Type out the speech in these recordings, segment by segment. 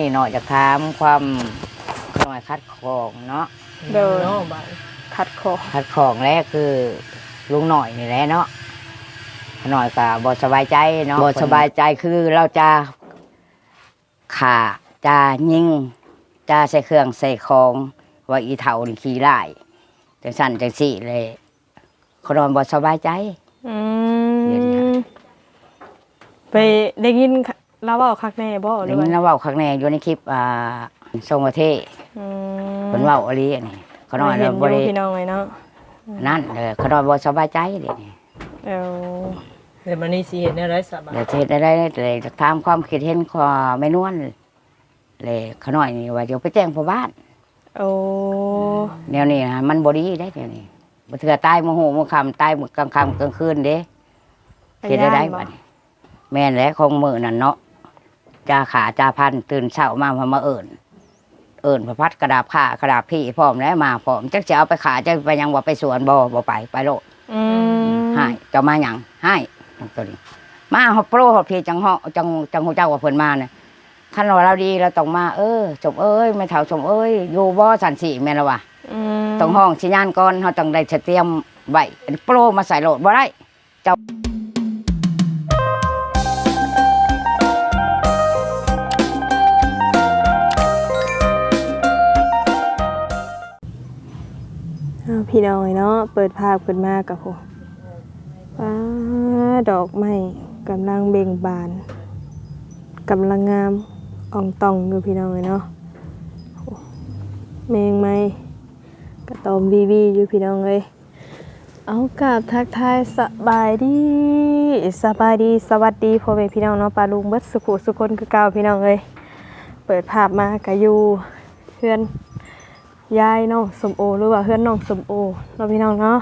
ນີ້ເນາະ ຢາກຖາມຄວາມ ຂ້ານ້ອຍຂັດຂ້ອງເນາະ. ໂດຍ ເນາະ ບາດ ຂັດຂ້ອງ ຂັດຂ້ອງແຫຼະ ຄືລຸງນ້ອຍນີ້ແຫຼະເນາະ. ຂ້ານ້ອຍກໍບໍ່ສະບາຍໃຈເນາະ ບໍ່ສະບາຍໃຈ ຄືລາວຈະຂ້າ ຈະຍິງ ຈະໃສ່ເຄື່ອງໃສ່ຂອງ ວ່າອີເຖົ້ານີ້ຂີ້ຮ້າຍ ຈັ່ງຊັ້ນຈັ່ງຊີ້ແຫຼະ. ຂ້ານ້ອຍບໍ່ສະບາຍໃຈ. ອືມ ດຽວນີ້ ໄປໄດ້ຍິນລາວເວົ້າຄັກແນ່ບໍ່? ໄດ້ຍິນລາວເວົ້າຄັກແນ່ຢູ່ໃນຄລິບ ອ່າ ຊົງປະເທດ. ອືມ ເພິ່ນເວົ້າອີ່ຫຼີອັນນີ້. ຂ້ານ້ອຍ ໄດ້ເຫັນຢູ່ ບໍ່ໄດ້ ພີ່ນ້ອງເອີຍເນາະ. ນັ້ນເດີ ຂ້ານ້ອຍບໍ່ສະບາຍໃຈເດນີ້. ເອີ ແລ້ວບາດນີ້ຊິເຮັດແນວໃດຊະບາດ? ແລ້ວຊິເຮັດແນວໃດ? ແລ້ວຖາມຄວາມຄິດເຫັນຂອງແມ່ນວນ. ແລະ ຂ້ານ້ອຍນີ້ວ່າຈະໄປແຈ້ງພໍ່ບ້ານ. ໂອ້ ແນວນີ້ນະ ມັນບໍ່ດີເດ້ ແນວນີ້. ບາງເທື່ອຕາຍມື້ຮູ້ມື້ຄ່ຳ ຕາຍມື້ກາງຄ່ຳກາງຄືນເດ້. ເຮັດໄດ້ໃດບາດນີ້? ແມ່ນແຫຼະ ຂອງມື້ນັ້ນເນາະ ຈາຂ້າຈາຟັນ ຕື່ນເຊົ້າມາ ມາເອີ້ນ ເອີ້ນພະພັດກະດາບຂ້າ ກະດາບພີ້ພ້ອມແຫຼະ ມາພ້ອມ. ຈັກຊິເອົາໄປຂ້າ ຈັກໄປຫຍັງ ວ່າໄປສວນບໍ່? ບໍ່ໄປ ໄປໂລດ. ອືມ ຮ້າຍ ເຈົ້າມາຫຍັງ? ຮ້າຍ ໂຕນີ້ ມາຮອດໂປຮອດພີ້ ຈັ່ງເຮົາ ຈັ່ງ ຈັ່ງຮູ້ຈັກວ່າເພິ່ນມານະ. ຄັນວ່າລາວດີລາວຕ້ອງມາ ເອີ ສົມເອີຍ ແມ່ເຖົ້າສົມເອີຍ ຢູ່ບໍ່? ຊັ້ນຊີ້ແມ່ນລາວວ່າ. ອືມ ຕ້ອງຮ້ອງສັນຍານກ່ອນ ເຮົາຕ້ອງໄດ້ສະຕຽມໄວ້ ໂປມາໃສ່ໂລດ ບໍ່ໄດ້. ເຈົ້າ ອ້າວ ພີ່ນ້ອງເອີຍເນາະ ເປີດພາບຂຶ້ນມາກະ ໂອ້ ປ້າ ດອກໄມ້ກຳລັງເບັ່ງບານ ກຳລັງງາມອ່ອງຕ່ອງຢູ່ ພີ່ນ້ອງເອີຍເນາະ. ໂອ້ ແມງໄມ້ກະຕອມວີໆຢູ່ ພີ່ນ້ອງເອີຍ. ເອົາ ກາບທັກທາຍສະບາຍດີ ສະບາຍດີ ສະຫວັດດີພໍ່ແມ່ພີ່ນ້ອງເນາະ ປ້າລຸງເບິດສຸຂູສຸຄົນຄືເກົ່າ ພີ່ນ້ອງເອີຍ. ເປີດພາບມາກະຢູ່ເຮືອນຍາຍນ້ອງສົມໂອ ຫຼືວ່າເຮືອນນ້ອງສົມໂອເນາະ ພີ່ນ້ອງເນາະ.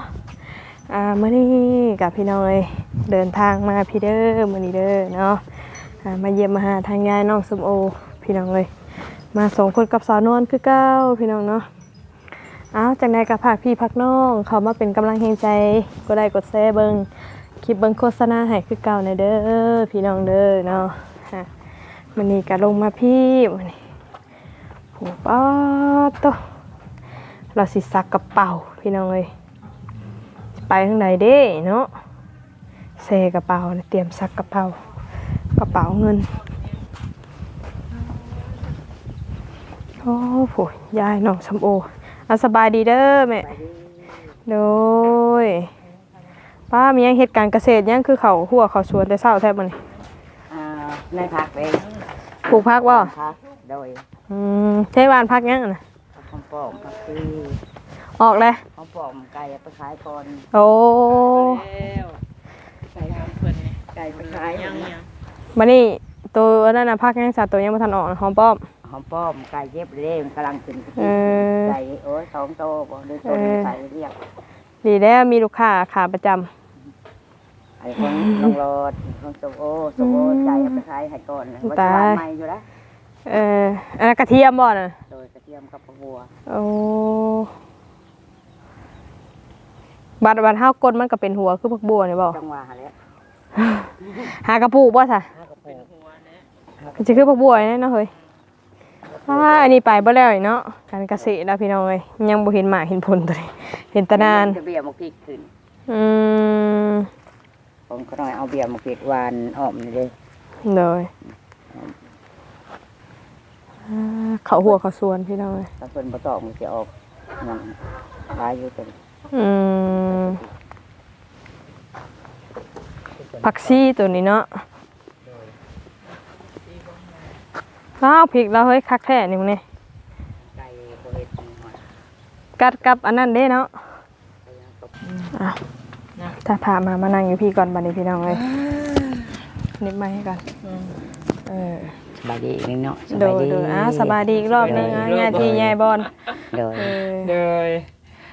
ອ່າ ມື້ນີ້ກະ ພີ່ນ້ອງເອີຍ ເດີນທາງມາພີ້ເດີ ມື້ນີ້ເດີເນາະ. ອ່າ ມາຢ້ຽມມາຫາທາງຍາຍນ້ອງສົມໂອ ພີ່ນ້ອງເອີຍ ມາສອງຄົນກັບສາວນວນຄືເກົ່າ ພີ່ນ້ອງເນາະ. ເອົາ ຈັ່ງໃດກໍຝາກພີ່ຝາກນ້ອງເຂົ້າມາເປັນກຳລັງແຮງໃຈ ກົດໄລ້ກົດແຊເບິ່ງຄລິບເບິ່ງໂຄສະນາໃຫ້ຄືເກົ່າແດ່ເດີ ພີ່ນ້ອງເດີເນາະ. ມື້ນີ້ກໍລົງມາພີ້ ມື້ນີ້ ໂອ້ ປາດໂທ້ ລາວຊິຊັກກະເປົາ ພີ່ນ້ອງເອີຍ ຊິໄປທາງໃດເດ້ເນາະ. ແຊ່ກະເປົາ ຕຽມຊັກກະເປົາ ກະເປົາເງິນ. ໂອ້ ໂຫ ຍາຍນ້ອງສົມໂອ ອາ ສະບາຍດີເດີແມ່. ສະບາຍດີ. ໂດຍ ປ້າ ມີຫຍັງເຮັດການກະເສດຫຍັງ ຄືເຂົ້າຮົ້ວເຂົ້າສວນແຕ່ເຊົ້າແທ້ມື້ນີ້? ອ່າ ໃນຜັກເດ້. ປູກຜັກບໍ່? ຜັກ ໂດຍ. ອືມ ໃຊ້ຫວ່ານຜັກຫຍັງຫັ້ນນະ? ຫອມປ້ອມ ຜັກຊີ ອອກແລ້ວ. ຫອມປ້ອມ ໄກ່ເອົາໄປຂາຍກ່ອນ. ໂອ້ ແລ້ວ ໃສ່ຫອມເພິ່ນນີ້ ໄກ່ໄປຂາຍ ຍັງ ຍັງ. ບັດນີ້ໂຕອັນນັ້ນນະ ຜັກຫຍັງຊະ ໂຕຍັງບໍ່ທັນອອກນະ? ຫອມປ້ອມ ຫອມປ້ອມ ໄກ່ເກັບເດ້ ມັນກຳລັງຂຶ້ນ. ເອີ ໄກ່ ໂອ້ຍ ສອງໂຕບໍ່ ຫຼືໂຕໜຶ່ງ ເອີ ໄກ່ລຽກ. ດີແລ້ວ ມີລູກຄ້າຂາປະຈຳ. ໄອ້ຂອງນ້ອງຫຼອດ ຂອງສົມໂອ ສົມໂອ ອືມ ໃຈເອົາໄປຂາຍໃຫ້ກ່ອນ ວ່າຊິຫວ່ານໃໝ່ຢູ່ລະ. ເອີ ອັນນັ້ນກະທຽມບໍ່ນະ? ໂດຍ ກະທຽມກັບຜັກບົວ. ໂອ້ ບັດ ບັດເຮົາກົ້ນມັນກະເປັນຫົວຄືຜັກບົວນີ້ບໍ່? ຈັ່ງວ່າຫັ້ນແຫຼະ ຫາກະປູກບໍ່ຊະ? ຫາກະປູກ ເປັນຫົວແຫຼະ ກະຊິຄືຜັກບົວນີ້ເນາະເຮີຍ. ອ່າ ອັນນີ້ໄປບໍ່ແລ້ວນີ້ເນາະ ການກະເສດລະ ພີ່ນ້ອງເອີຍ ຍັງບໍ່ເຫັນໝາກເຫັນຜົນໂຕນີ້ ເຫັນແຕ່ໜານ ເບິ່ງແຕ່ເບ້ຍໝາກພິກຂຶ້ນ. ອືມ ຂອງຂ້ານ້ອຍເອົາເບ້ຍໝາກພິກຫວ່ານອ້ອມນີ້ເດ້. ໂດຍ ອ່າ ເຂົ້າຮົ້ວເຂົ້າສວນ ພີ່ນ້ອງເອີຍ ຖ້າເພິ່ນບໍ່ຕອກມັນຊິອອກ ມັນຫຼາຍຢູ່ໂຕນີ້. ອືມ ຜັກຊີໂຕນີ້ເນາະ. ອ້າວ ພິກລາວເຮີ້ຍ ຄັກແທ້ນີ້ ມື້ນີ້ ໄກ່ບໍ່ເຮັດ ກັດກັບອັນນັ້ນເດ້ເນາະ. ອ່ະ ຖ້າພາມາ ມານັ່ງຢູ່ພີ້ກ່ອນບັດນີ້ ພີ່ນ້ອງເອີຍ. ເນັບໄມກ່ອນ. ເອີ ສະບາຍດີອີກເນາະ. ໂດຍ ສະບາຍດີ ໂດຍ ອ່າ ສະບາຍດີອີກລອບໜຶ່ງ ສະບາຍດີ ອ່າ ຍາດພີ່ຍາດບອນ. ໂດຍ ເອີ ໂດຍ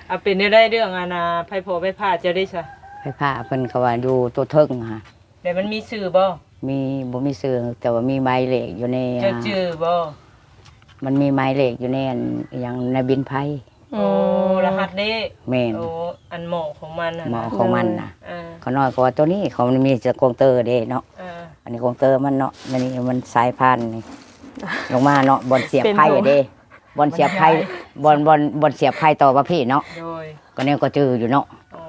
ອ່າ ເປັນແນວໃດເລື່ອງອັນນ່າ ໄຟຟ້າໄຟຟ້າເຈົ້າເດ້ຊະ? ໄຟຟ້າເພິ່ນກໍວ່າຢູ່ໂຕເທິງຫັ້ນ. ແລ້ວມັນມີຊື່ບໍ່? ມີ ບໍ່ມີຊື່ ແຕ່ວ່າມີໝາຍເລກຢູ່ໃນ ເຈົ້າຈື່ບໍ່? ມັນມີໝາຍເລກຢູ່ໃນອັນ ອີຫຍັງ ໃນບິນໄຟ. ໂອ້ ອືມ ລະຫັດເລກ. ແມ່ນ. ໂອ້ ອັນໝໍຂອງມັນຫັ້ນນະ ໝໍຂອງມັນນະ. ເອີ ຂ້ານ້ອຍກໍວ່າໂຕນີ້ ເຂົາມັນມີແຕ່ກອງເຕີເດ້ເນາະ. ເອີ ອັນນີ້ກອງເຕີມັນເນາະ ອັນນີ້ມັນສາຍພານນີ້. ລົງມາເນາະ ບ່ອນສຽບໄຟເດ້ ບ່ອນສຽບໄຟ ບ່ອນ ບ່ອນ ບ່ອນສຽບໄຟຕໍ່ມາພີ້ເນາະ ໂດຍ ກໍແນວກໍຈື່ຢູ່ເນາະ ໂອ້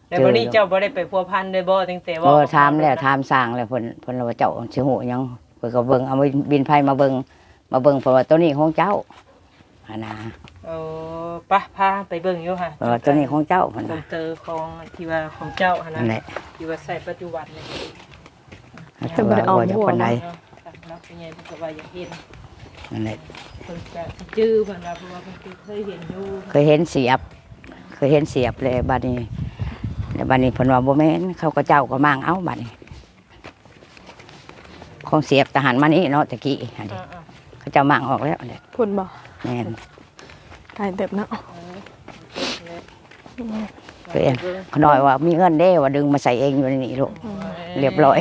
ແລ້ວບັດນີ້ເຈົ້າບໍ່ໄດ້ໄປພົວພັນເລີຍບໍ່ ຕັ້ງແຕ່ວ່າ ເອີ ຖາມແລ້ວ ຖາມຊ່າງແລ້ວ ເພິ່ນ ເພິ່ນວ່າເຈົ້າຊິຮູ້ຫຍັງ ເພິ່ນກໍເບິ່ງ ເອົາບິນໄຟມາເບິ່ງ ມາເບິ່ງ ເພິ່ນວ່າໂຕນີ້ຂອງເຈົ້າ ຫັ້ນນະ ເອີ ປະ ພາໄປເບິ່ງຢູ່ຫາ ເອີ ໂຕນີ້ຂອງເຈົ້າ ເພິ່ນວ່າ ຂອງເຕີຂອງທີ່ວ່າຂອງເຈົ້າຫັ້ນນະ ນັ້ນແຫຼະ ທີ່ວ່າໃຊ້ປັດຈຸບັນນີ້ ເພິ່ນບໍ່ໄດ້ອອກ ເພິ່ນວ່າບໍ່ຢາກປານໃດ ເນາະ ຜູ້ໃຫຍ່ເພິ່ນກໍວ່າຢາກເຫັນ ນັ້ນແຫຼະ ເພິ່ນກໍຊິຈື່ ເພິ່ນວ່າ ເພາະວ່າເພິ່ນເຄີຍເຫັນຢູ່ ເຄີຍເຫັນສຽບ ເຄີຍເຫັນສຽບ ແລ້ວບັດນີ້ ແລ້ວບັດນີ້ເພິ່ນວ່າບໍ່ແມ່ນ ເຂົາເຈົ້າກໍມ້າງເອົາບັດນີ້ ຂອງສຽບຕະຫັນມານີ້ເນາະ ຕະກີ້ຫັ້ນເດ້ ອ່າໆ ເຂົາເຈົ້າມ້າງອອກແລ້ວແຫຼະ ພຸ້ນບໍ່? ແມ່ນ ໄກເຕີບເນາະ ເອີ ໂຕເອງ ຂະນ້ອຍວ່າມີເງິນເດ້ ວ່າດຶງມາໃສ່ເອງຢູ່ໃນນີ້ລູກ ໂອ້ຍ ລຽບຮ້ອຍ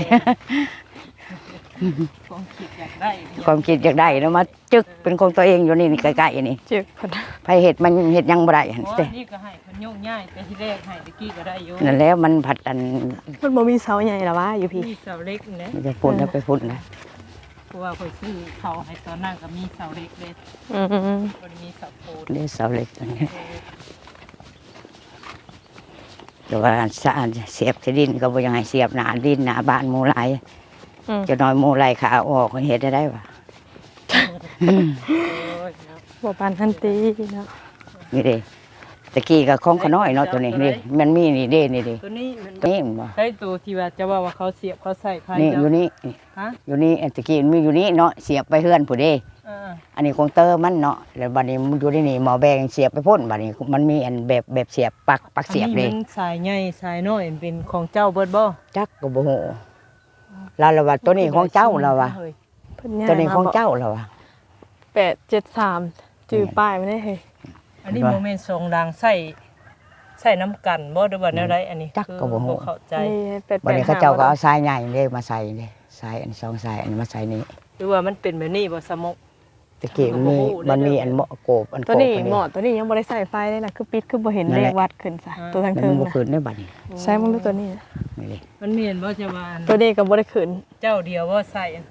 ຄວາມຄິດຢາກໄດ້ ຄວາມຄິດຢາກໄດ້ນະ ມາ ຈຶ່ກເປັນຂອງຕົວເອງຢູ່ນີ້ ນີ້ໃກ້ໆນີ້ ຈຶ່ກພຸ້ນ ໃຜເຮັດມັນເຮັດຫຍັງບໍ່ໄດ້ຫັ້ນ ໂອ້ ເດ້ ອັນນີ້ກໍໃຫ້ເພິ່ນໂຍກຍ້າຍ ແຕ່ທີແລກໃຫ້ຕະກີ້ກໍໄດ້ຢູ່ ນັ້ນແຫຼະ ມັນພັດອັນ ມັນບໍ່ມີເສົາໃຫຍ່ລະຫວາຢູ່ພີ້ ມີເສົາເຫຼັກນີ້ແຫຼະ ໄປພຸ້ນ ເອີ ໄປພຸ້ນນະ ເພາະວ່າຂ້ອຍຊື້ເຂົ້າໃຫ້ຕອນນັ້ນກໍມີເສົາເຫຼັກເດ້ ອືມ ບໍ່ໄດ້ມີເສົາປູນ ເດ້ເສົາເຫຼັກອັນນີ້ ເອີ ແຕ່ວ່າສະ ສຽບທີ່ດິນກໍບໍ່ຢາກໃຫ້ສຽບໜ້າດິນໜ້າບ້ານໝູ່ຫຼາຍ ອືມ ຈັກໜ້ອຍໝູ່ໄລ່ຂ້າອອກ ເຮັດໄດ້ໄດ໋ຫວາ ໂອ້ຍເນາະ ບໍ່ປານຫັ້ນຕິເນາະ ນີ້ເດ້ ຕະກີ້ກໍຂອງຂະນ້ອຍເນາະ ໂຕນີ້ ນີ້ ມັນມີນີ້ເດ້ ນີ້ເດ້ ໂຕນີ້ແມ່ນ ນີ້ແມ່ນບໍ່ ໃຊ້ໂຕທີ່ວ່າເຈົ້າເວົ້າວ່າເຂົາສຽບເຂົາໃສ່ໄຟ ນີ້ ເຈົ້າ ຢູ່ນີ້ ຮະ ຢູ່ນີ້ ຕະກີ້ມັນມີຢູ່ນີ້ເນາະ ສຽບໄປເຮືອນພຸ້ນເດ້ ເອີ ອັນນີ້ຂອງເຕີມັນເນາະ ແລ້ວບັດນີ້ມັນຢູ່ໃນນີ້ ໝໍ້ແບງສຽບໄປພຸ້ນ ບັດນີ້ມັນມີອັນແບບ ແບບສຽບປັກ ປັກສຽບເດ້ ອັນນີ້ມັນສາຍໃຫຍ່ສາຍນ້ອຍເປັນຂອງເຈົ້າເບິດບໍ່? ຈັກກໍບໍ່ຮູ້ ລາວລະວ່າ ໂຕນີ້ຂອງເຈົ້າ ລາວວ່າ ເພິ່ນຍ້າຍມາ ໂຕນີ້ຂອງເຈົ້າ ລາວວ່າ ແປດເຈັດສາມ ຈື່ປ້າຍມັນໄດ້ເຮີ້ຍ ອັນນີ້ບໍ່ແມ່ນສອງຫຼັງໃຊ້ ໃຊ້ນຳກັນບໍ່ ຫຼືວ່າແນວໃດ ອັນນີ້ ຈັກກໍບໍ່ຮູ້ ຄືບໍ່ເຂົ້າໃຈ ອັນນີ້ແປດແປດຫ້າ ບັດນີ້ເຂົາເຈົ້າກໍເອົາສາຍໃຫຍ່ເດ້ມາໃສ່ເດ້ ສາຍອັນສອງສາຍອັນນີ້ມາໃສ່ນີ້ ຫຼືວ່າມັນເປັນແບບນີ້ບໍ່ ສະໝຸກ ຕະກີ້ມັນມີ ມັນມີອັນໝໍ້ໂກບ ອັນໂຕນີ້ ໂກບອັນນີ້ ໝໍ້ໂຕນີ້ຍັງບໍ່ໄດ້ໃສ່ໄຟເດ້ນະ ຄືປິດ ຄືບໍ່ເຫັນເລກວັດຂຶ້ນຊະ ໂຕທາງເທິງ ມັນບໍ່ຂຶ້ນເດ້ບັດນີ້ ໃສ່ເບິ່ງດູໂຕນີ້ ນີ້ເດ້ ມັນແມ່ນບໍ່ ຈະວ່າອັນ ໂຕນີ້ກໍບໍ່ໄດ້ຂຶ້ນ ເຈົ້າດຽວບໍ່ໃສ່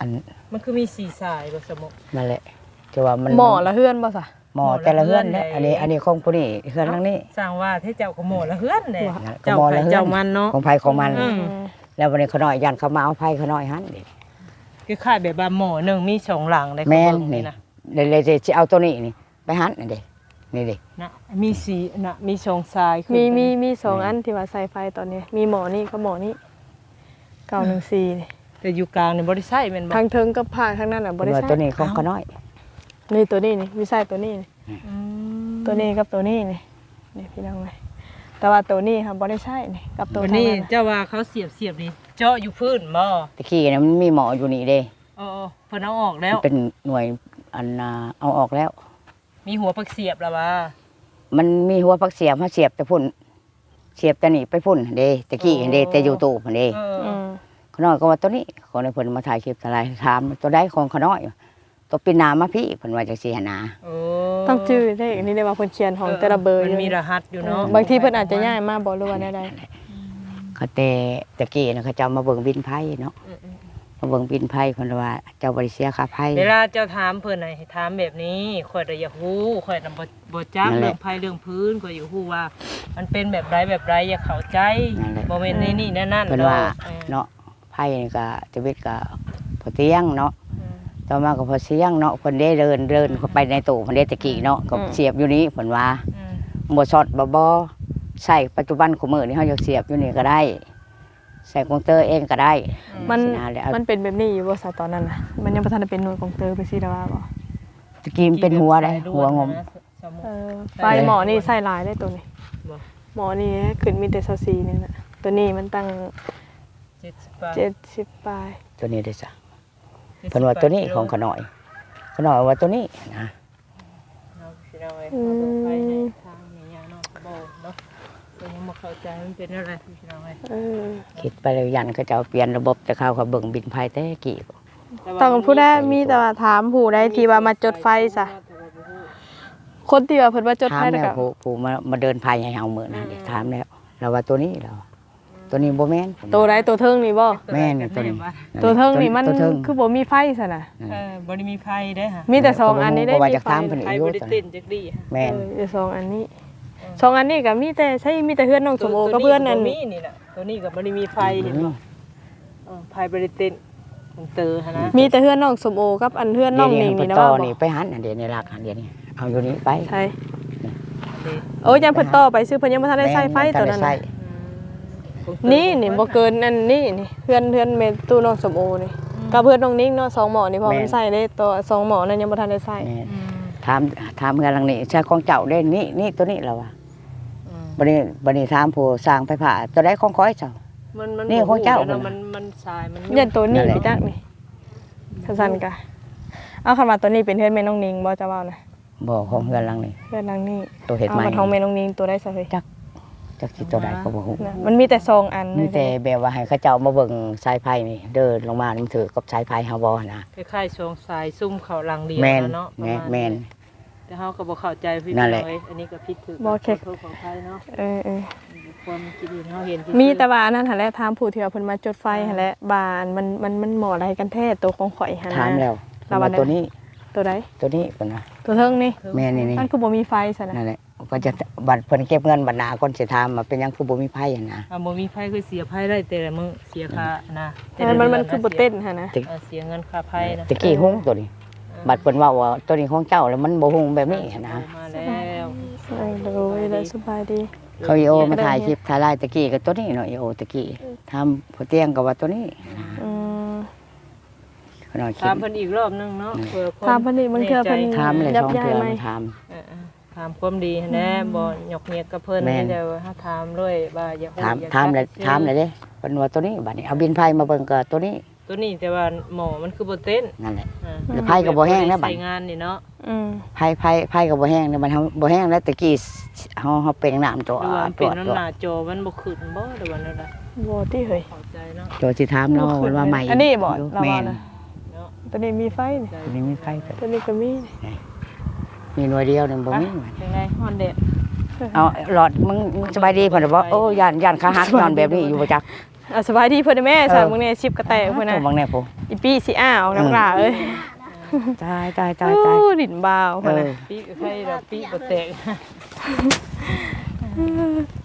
ອັນ ມັນຄືມີສີ່ສາຍບໍ່ ສະໝຸກ ນັ້ນແຫຼະ ຈະວ່າມັນ ໝໍ້ລະເຮືອນບໍ່ຊະ? ໝໍ້ແຕ່ລະເຮືອນແຫຼະ ອັນນີ້ ອັນນີ້ຂອງຜູ້ນີ້ ເຮືອນຫຼັງນີ້ ຊ່າງວ່າແທ້ ເຈົ້າກໍໝໍ້ລະເຮືອນແຫຼະ ເຈົ້າໃຜເຈົ້າມັນເນາະ ຂອງໃຜຂອງມັນ ອືມ ແລ້ວບັດນີ້ຂະນ້ອຍຢ້ານເຂົາມາເອົາໄຟຂະນ້ອຍຫັ້ນເດ້ ຄືຄ້າຍແບບວ່າໝໍ້ໜຶ່ງມີສອງຫຼັງເດ້ ແມ່ນ ຂອງເບິ່ງນີ້ນະ ເລີຍ ເລີຍຊິເອົາໂຕນີ້ນີ້ໄປຫັ້ນເດ້ ນີ້ເດ້ ນະ ມີສີ່ນະ ມີສອງສາຍ ມີ ມີ ມີສອງອັນທີ່ວ່າໃສ່ໄຟຕອນນີ້ ມີໝໍ້ນີ້ກັບໝໍ້ນີ້ ເກົ້າໜຶ່ງສີ່ນີ້ ແຕ່ຢູ່ກາງນີ້ບໍ່ໄດ້ໃຊ້ແມ່ນບໍ່? ທາງເທິງກັບພາກທາງນັ້ນນະບໍ່ໄດ້ໃຊ້ ເພາະວ່າໂຕນີ້ຂອງຂະນ້ອຍ ນີ້ໂຕນີ້ນີ້ ມີໃຊ້ໂຕນີ້ນີ້ ອືມ ໂຕນີ້ກັບໂຕນີ້ນີ້ ນີ້ພີ່ນ້ອງເອີຍ ແຕ່ວ່າໂຕນີ້ຫາບໍ່ໄດ້ໃຊ້ນີ້ ກັບໂຕທາງນັ້ນ ເຈົ້າວ່າເຂົາສຽບ ສຽບນີ້ເຈາະຢູ່ພື້ນບໍ່? ຕະກີ້ນະມັນມີໝໍ້ຢູ່ນີ້ເດ້ ເອີ ເພິ່ນເອົາອອກແລ້ວ ເປັນໜ່ວຍ ອັນນ່າ ເອົາອອກແລ້ວ ມີຫົວຜັກສຽບລະຫວາ? ມັນມີຫົວຜັກສຽບ ເຮົາສຽບແຕ່ພຸ້ນ ສຽບແຕ່ນີ້ໄປພຸ້ນຫັ້ນເດ້ ແຕ່ກີ້ຫັ້ນເດ້ ແຕ່ຢູ່ຕູ້ພຸ້ນເດ້ ເອີ ຂະນ້ອຍກໍວ່າໂຕນີ້ ຂະນ້ອຍເພິ່ນມາຖ່າຍຄລິບ ຖາມໂຕໃດຂອງຂະນ້ອຍ ໂຕປິ່ນໜ້າມາພີ້ ເພິ່ນວ່າຈັ່ງຊີ້ຫັ້ນນາ ຕ້ອງຈື່ເດ້ ອັນນີ້ໄດ້ວ່າເພິ່ນຂຽນຂອງແຕ່ລະເບີ ມັນມີລະຫັດຢູ່ເນາະ ບາງທີເພິ່ນອາດຈະຍ້າຍມາບໍ່ ຫຼືວ່າແນວໃດ ເຂົາແຕ່ ແຕ່ກີ້ນະ ເຂົາເຈົ້າມາເບິ່ງບິນໄຟເນາະ ມາເບິ່ງບິນໄຟ ເພິ່ນວ່າເຈົ້າບໍ່ໄດ້ເສຍຄ່າໄຟ ເວລາເຈົ້າຖາມເພິ່ນໃຫ້ຖາມແບບນີ້ ຂ້ອຍລະຢາກຮູ້ ຂ້ອຍນະບໍ່ ບໍ່ຈັກເລື່ອງໄຟເລື່ອງພື້ນ ຂ້ອຍຢາກຮູ້ວ່າມັນເປັນແບບໃດແບບໃດ ຢາກເຂົ້າໃຈ ບໍ່ແມ່ນໃນນີ້ໃນນັ້ນ ເພິ່ນວ່າເນາະ ໄຟນີ້ກະ ຊີວິດກະພໍຕຽງເນາະ ຕໍ່ມາກໍພໍສຽງເນາະ ເພິ່ນເດ້ເດີນ ເດີນເຂົ້າໄປໃນຕູ້ເພິ່ນເດ້ ແຕ່ກີ້ເນາະ ກໍສຽບຢູ່ນີ້ ເພິ່ນວ່າ ບໍ່ຊັອດບໍ່ບໍ່ ໃຊ້ປັດຈຸບັນ ຄູ່ມື້ນີ້ເຮົາຢາກສຽບຢູ່ນີ້ກໍໄດ້ ໃສ່ກົງເຕີເອງກໍໄດ້ ມັນ ມັນເປັນແບບນີ້ຢູ່ບໍ່ຊະ ຕອນນັ້ນນະ ມັນຍັງບໍ່ທັນໄດ້ເປັນໜ່ວຍກົງເຕີ ເປັນຊີ້ລະວ່າບໍ່? ຕະກີ້ມັນເປັນຫົວໃດ ຫົວງົມ ເອີ ໄຟໝໍ້ນີ້ໃຊ້ຫຼາຍເດ້ໂຕນີ້ ໝໍ້ນີ້ຂຶ້ນມີແຕ່ຊາວສີ່ນີ້ນະ ໂຕນີ້ມັນຕັ້ງເຈັດສິບປາຍ ເຈັດສິບປາຍ ໂຕນີ້ເດ້ຊະ ເພິ່ນວ່າໂຕນີ້ຂອງຂະນ້ອຍ ຂະນ້ອຍວ່າໂຕນີ້ນະ ເນາະ ພີ່ນ້ອງເອີຍ ອືມ ຂໍໂທດໄປໃຫ້ທາງແມ່ຍ່ານ້ອງເຂົາເວົ້າເນາະ ເພິ່ນຍັງບໍ່ເຂົ້າໃຈມັນເປັນແນວໃດ ພີ່ນ້ອງເອີຍ ເອີ ຄິດໄປແລ້ວຢ້ານເຂົາເຈົ້າປ່ຽນລະບົບ ແຕ່ເຂົາກໍເບິ່ງບິນໄຟແຕ່ກີ້ ຕ້ອງຜູ້ໃດ ມີແຕ່ວ່າຖາມຜູ້ໃດທີ່ວ່າມາຈົດໄຟຊະ ຄົນທີ່ວ່າເພິ່ນວ່າຈົດໄຟ ຖາມແລ້ວ ກໍ ຜູ້ ຜູ້ມາ ມາເດີນໄຟໃຫ້ເຮົາມື້ນັ້ນ ອືມ ຖາມແລ້ວ ລາວວ່າໂຕນີ້ ລາວວ່າ ອືມ ຕົວນີ້ບໍ່ແມ່ນ. ໂຕໃດ? ໂຕເທິງນີ້ບໍ່? ແມ່ນ ໂຕນີ້ ໂຕເທິງນີ້ມັນຄືບໍ່ມີໄຟຊັ້ນນະ? ເອີ ບໍ່ໄດ້ມີໄຟເດ້ຫະ ມີແຕ່ສອງອັນນີ້ເດ້. ເພາະວ່າຢາກຖາມເພິ່ນອີກຢູ່ ໄຟບໍ່ໄດ້ເຕັ້ນຈັກດີ້. ແມ່ນ ເອີ ສອງອັນນີ້ ສອງອັນນີ້ກໍມີແຕ່ໃຊ້ ມີແຕ່ເຮືອນນ້ອງສົມໂອກັບເຮືອນອັນນີ້. ໂຕນີ້ກໍບໍ່ໄດ້ມີໄຟ ເຫັນບໍ່? ເອີ ໄຟບໍ່ໄດ້ເຕັ້ນ ເຕີຫັ້ນນະ ມີແຕ່ເຮືອນນ້ອງສົມໂອກັບອັນເຮືອນນ້ອງນິງນີ້ນະ. ບໍ່ ນີ້ໄປຫັ້ນ ອັນດຽວນີ້ລັກ ອັນດຽວນີ້ ເອົາຢູ່ນີ້ໄປ. ໃສ? ໂອ້ຍ ຢ້ານເພິ່ນຕໍ່ໄປຊື່ ເພິ່ນຍັງບໍ່ທັນໄດ້ໃຊ້ໄຟຕົວນັ້ນນະ. ນີ້ ນີ້ບໍ່ເກີນອັນນີ້ນີ້ ເຮືອນ ເຮືອນແມ່ຕູ້ນ້ອງສົມໂອນີ້ ກັບເຮືອນນ້ອງນິງເນາະ ສອງໝໍ້ນີ້ ເພາະມັນໃຊ້ໄດ້ຕໍ່ ສອງໝໍ້ນັ້ນຍັງບໍ່ທັນໄດ້ໃຊ້. ແມ່ນ ຖາມ ຖາມເຮືອນຫຼັງນີ້ ໃຊ້ຂອງເຈົ້າເດ້ ນີ້ ນີ້ ຕົວນີ້ລາວວ່າ. ບັດນີ້ ບັດນີ້ຖາມຜູ້ຊ່າງໄຟຟ້າ ຕົວໃດຂອງຂ້ອຍເຈົ້າ? ນີ້ຂອງເຈົ້າ ມັນ ມັນສາຍ ມັນ ຢ້ານຕົວນີ້ໄປຈັກນີ້ ຊັ້ນໆກະ. ເອົາ ຄັນວ່າຕົວນີ້ເປັນເຮືອນແມ່ນ້ອງນິງບໍ່ ເຈົ້າເວົ້ານະ? ບໍ່ ຂອງເຮືອນຫຼັງນີ້ ເຮືອນຫຼັງນີ້ ຕົວເຮັດໃໝ່ ຂອງແມ່ນ້ອງນິງ ຕົວໃດຊະເຮີ້ຍ? ຈັກ ຈັກຊິຕົວໃດກໍບໍ່ຮູ້. ມັນມີແຕ່ສອງອັນ ມີແຕ່ແບບວ່າໃຫ້ເຂົາເຈົ້າມາເບິ່ງສາຍໄຟນີ້ ເດີນລົງມາມັນຖືກກັບສາຍໄຟເຮົາບໍ່ຫັ້ນນະ. ຄ້າຍໆສອງສາຍຊຸມເຂົ້າຫຼັງດຽວຫັ້ນເນາະ. ແມ່ນ ແມ່ນ ແຕ່ເຮົາກໍບໍ່ເຂົ້າໃຈພີ່ນ້ອງເອີຍ ອັນນີ້ກໍຜິດຖືກ ບໍ່ ຂໍໂທດຂໍອະໄພເນາະ. ເອີໆ ຄວາມຄິດເຫັນເຮົາເຫັນຊື່ໆ ມີແຕ່ວ່າອັນນັ້ນຫັ້ນແຫຼະ ຖາມຜູ້ທີ່ວ່າເພິ່ນມາຈົດໄຟຫັ້ນແຫຼະ ວ່າມັນ ມັນ ມັນໝໍ້ໃດກັນແທ້ ໂຕຂອງຂ້ອຍຫັ້ນນະ. ຖາມແລ້ວ ລາວວ່າ ຕົວນີ້ ຕົວໃດ? ຕົວນີ້ເພິ່ນວ່າ ຕົວເທິງນີ້. ແມ່ນນີ້ ມັນຄືບໍ່ມີໄຟຊັ້ນນະ? ນັ້ນແຫຼະ ກໍຈະບັດເພິ່ນເກັບເງິນບັດໜ້າກ່ອນຊິຖາມວ່າເປັນຫຍັງຄືບໍ່ມີໄຟຫັ້ນນະ. ອ່າ ບໍ່ມີໄຟຄືເສຍໄຟໄດ້ແຕ່ລະມື້ ເສຍຄ່ານະ ມັນ ມັນຄືບໍ່ເຕັ້ນຫັ້ນນະ. ເອີ ເສຍເງິນຄ່າໄຟນະ ແຕ່ກີ້ຮຸ່ງຕົວນີ້. ບັດເພິ່ນເວົ້າວ່າຕົວນີ້ຂອງເຈົ້າ ແລ້ວມັນບໍ່ຮຸ່ງແບບນີ້ຫັ້ນນະ. ມາແລ້ວ ໂດຍ ສະບາຍດີ ເຂົາອີໂອມາຖ່າຍຄລິບຖ່າຍໄລຕະກີ້ກໍຕົວນີ້ເນາະ ອີໂອຕະກີ້ ຖາມພໍ່ຕຽງກໍວ່າຕົວນີ້. ອືມ ຖາມເພິ່ນອີກລອບໜຶ່ງເນາະ ເພື່ອຄວາມ ຖາມເພິ່ນອີກ ບາງເທື່ອເພິ່ນ ຖາມແລ້ວສອງເທື່ອ ຖາມ ເອີ ຖາມຄວາມດີຫັ້ນແຫຼະ ບໍ່ຫຍໍ້ແຍກກັບເພິ່ນ. ມີແຕ່ວ່າຖາມເລີຍວ່າຢາກຮູ້ ຖາມແລ້ວ ຖາມແລ້ວເດ້ ເພິ່ນວ່າຕົວນີ້. ບັດນີ້ເອົາບິນໄຟມາເບິ່ງກໍຕົວນີ້ ຕົວນີ້ ແຕ່ວ່າໝໍ້ມັນຄືບໍ່ເຕັ້ນ. ນັ້ນແຫຼະ ແລ້ວໄຟກໍບໍ່ແຮງນະບັດ ໃຊ້ງານນີ້ເນາະ. ອືມ ໄຟ ໄຟ ໄຟກໍບໍ່ແຮງນະ ມັນບໍ່ແຮງແລ້ວ ແຕ່ກີ້ເຮົາ ເຮົາເປັ່ງນ້ຳຕົວ ຕົວ ຕົວ ໜ້າຈໍມັນບໍ່ຂຶ້ນບໍ່ ຫຼືວ່າແນວໃດ? ບໍ່ຕິເຮີ້ຍ ເຂົ້າໃຈເນາະ. ໂຕຊິຖາມລາວວ່າໃໝ່ ອັນນີ້ບໍ່? ລາວວ່ານະ ຕົວນີ້ມີໄຟນີ້ ຕົວນີ້ມີໄຟ ຕົວນີ້ກໍມີ ມີໜ່ວຍດຽວໜຶ່ງບໍ່ມີ. ຈັ່ງໃດ? ຮ້ອນແດດ. ເອົາຫຼອດ ມຶງ ສະບາຍດີເພິ່ນບໍ່? ໂອ້ ຢ້ານ ຢ້ານຂາຫັກຍ້ອນແບບນີ້ຢູ່ບໍ່ຈັກ. ອ່າ ສະບາຍດີເພິ່ນແມ່ ເອີ ສາວເບິ່ງແນ່ ຊິບກະແຕເພິ່ນນະ ເບິ່ງແນ່ພຸ້ນ ອີປີ້ຊິອ້າວ ເອີ ນ້ຳລາເອີຍ. ຕາຍ ຕາຍ ຕາຍ ຕາຍ ໂອ້ ດິນບ່າວເພິ່ນນະ. ເອີ ປີກໄຂ່ດອກ ປີກບໍ່ແຕກ.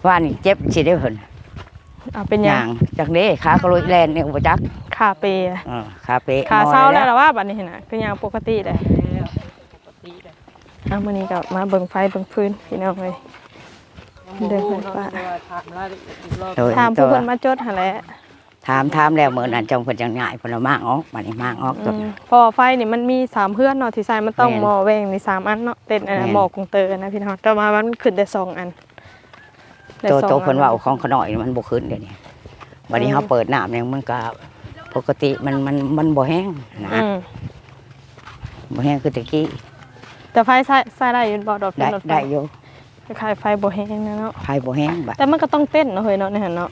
ວ່ານີ້ເຈັບຊິໄດ້ເພິ່ນ. ເອົາ ເປັນຫຍັງ? ຍ່າງຈັກເດ້ ຂາກໍລຸຍແລ່ນນີ້ບໍ່ຈັກ ຂາເປ. ເອີ ຂາເປ ຂາເຊົາແລ້ວລະວ່າ ບັດນີ້ຫັ້ນນະ ຄືຍ່າງປົກກະຕິໄດ໋. ເອົາ ມື້ນີ້ກໍມາເບິ່ງໄຟເບິ່ງຟືນພີ່ນ້ອງເອີຍ. ເດີນໄຟຟ້າ ຖາມຜູ້ເພິ່ນມາຈົດຫັ້ນແຫຼະ. ຖາມ ຖາມແລ້ວມື້ນັ້ນຈັ່ງເພິ່ນຈັ່ງຍ້າຍ ເພິ່ນວ່າມ້າງອອກ ບັດນີ້ມ້າງອອກ. ອືມ ເພາະວ່າໄຟນີ້ມັນມີສາມເຮືອນເນາະ ທີ່ໃຊ້ມັນຕ້ອງ ແມ່ນ ໝໍ້ແຫວ່ງນີ້ສາມອັນເນາະ ເຕັນ ແມ່ນ ໝໍ້ກົງເຕີນະພີ່ນ້ອງ ແຕ່ວ່າມັນຂຶ້ນໄດ້ສອງອັນ. ໂຕ ໂຕເພິ່ນເວົ້າຂອງຂະນ້ອຍມັນບໍ່ຂຶ້ນດຽວນີ້. ບັດນີ້ເຮົາເປີດນ້ຳຫຍັງມັນກໍປົກກະຕິ ມັນ ມັນ ມັນບໍ່ແຮງນະ. ອືມ ບໍ່ແຮງຄືແຕ່ກີ້. ແຕ່ໄຟໃຊ້ ໃຊ້ໄດ້ຢູ່ບໍ່? ໄດ້ ໄດ້ຢູ່. ຄ້າຍໆໄຟບໍ່ແຮງນະເນາະ ໄຟບໍ່ແຮງບາດ ແຕ່ມັນກໍຕ້ອງເຕັ້ນເນາະເຮີ້ຍເນາະ ໃນຫັ້ນເນາະ.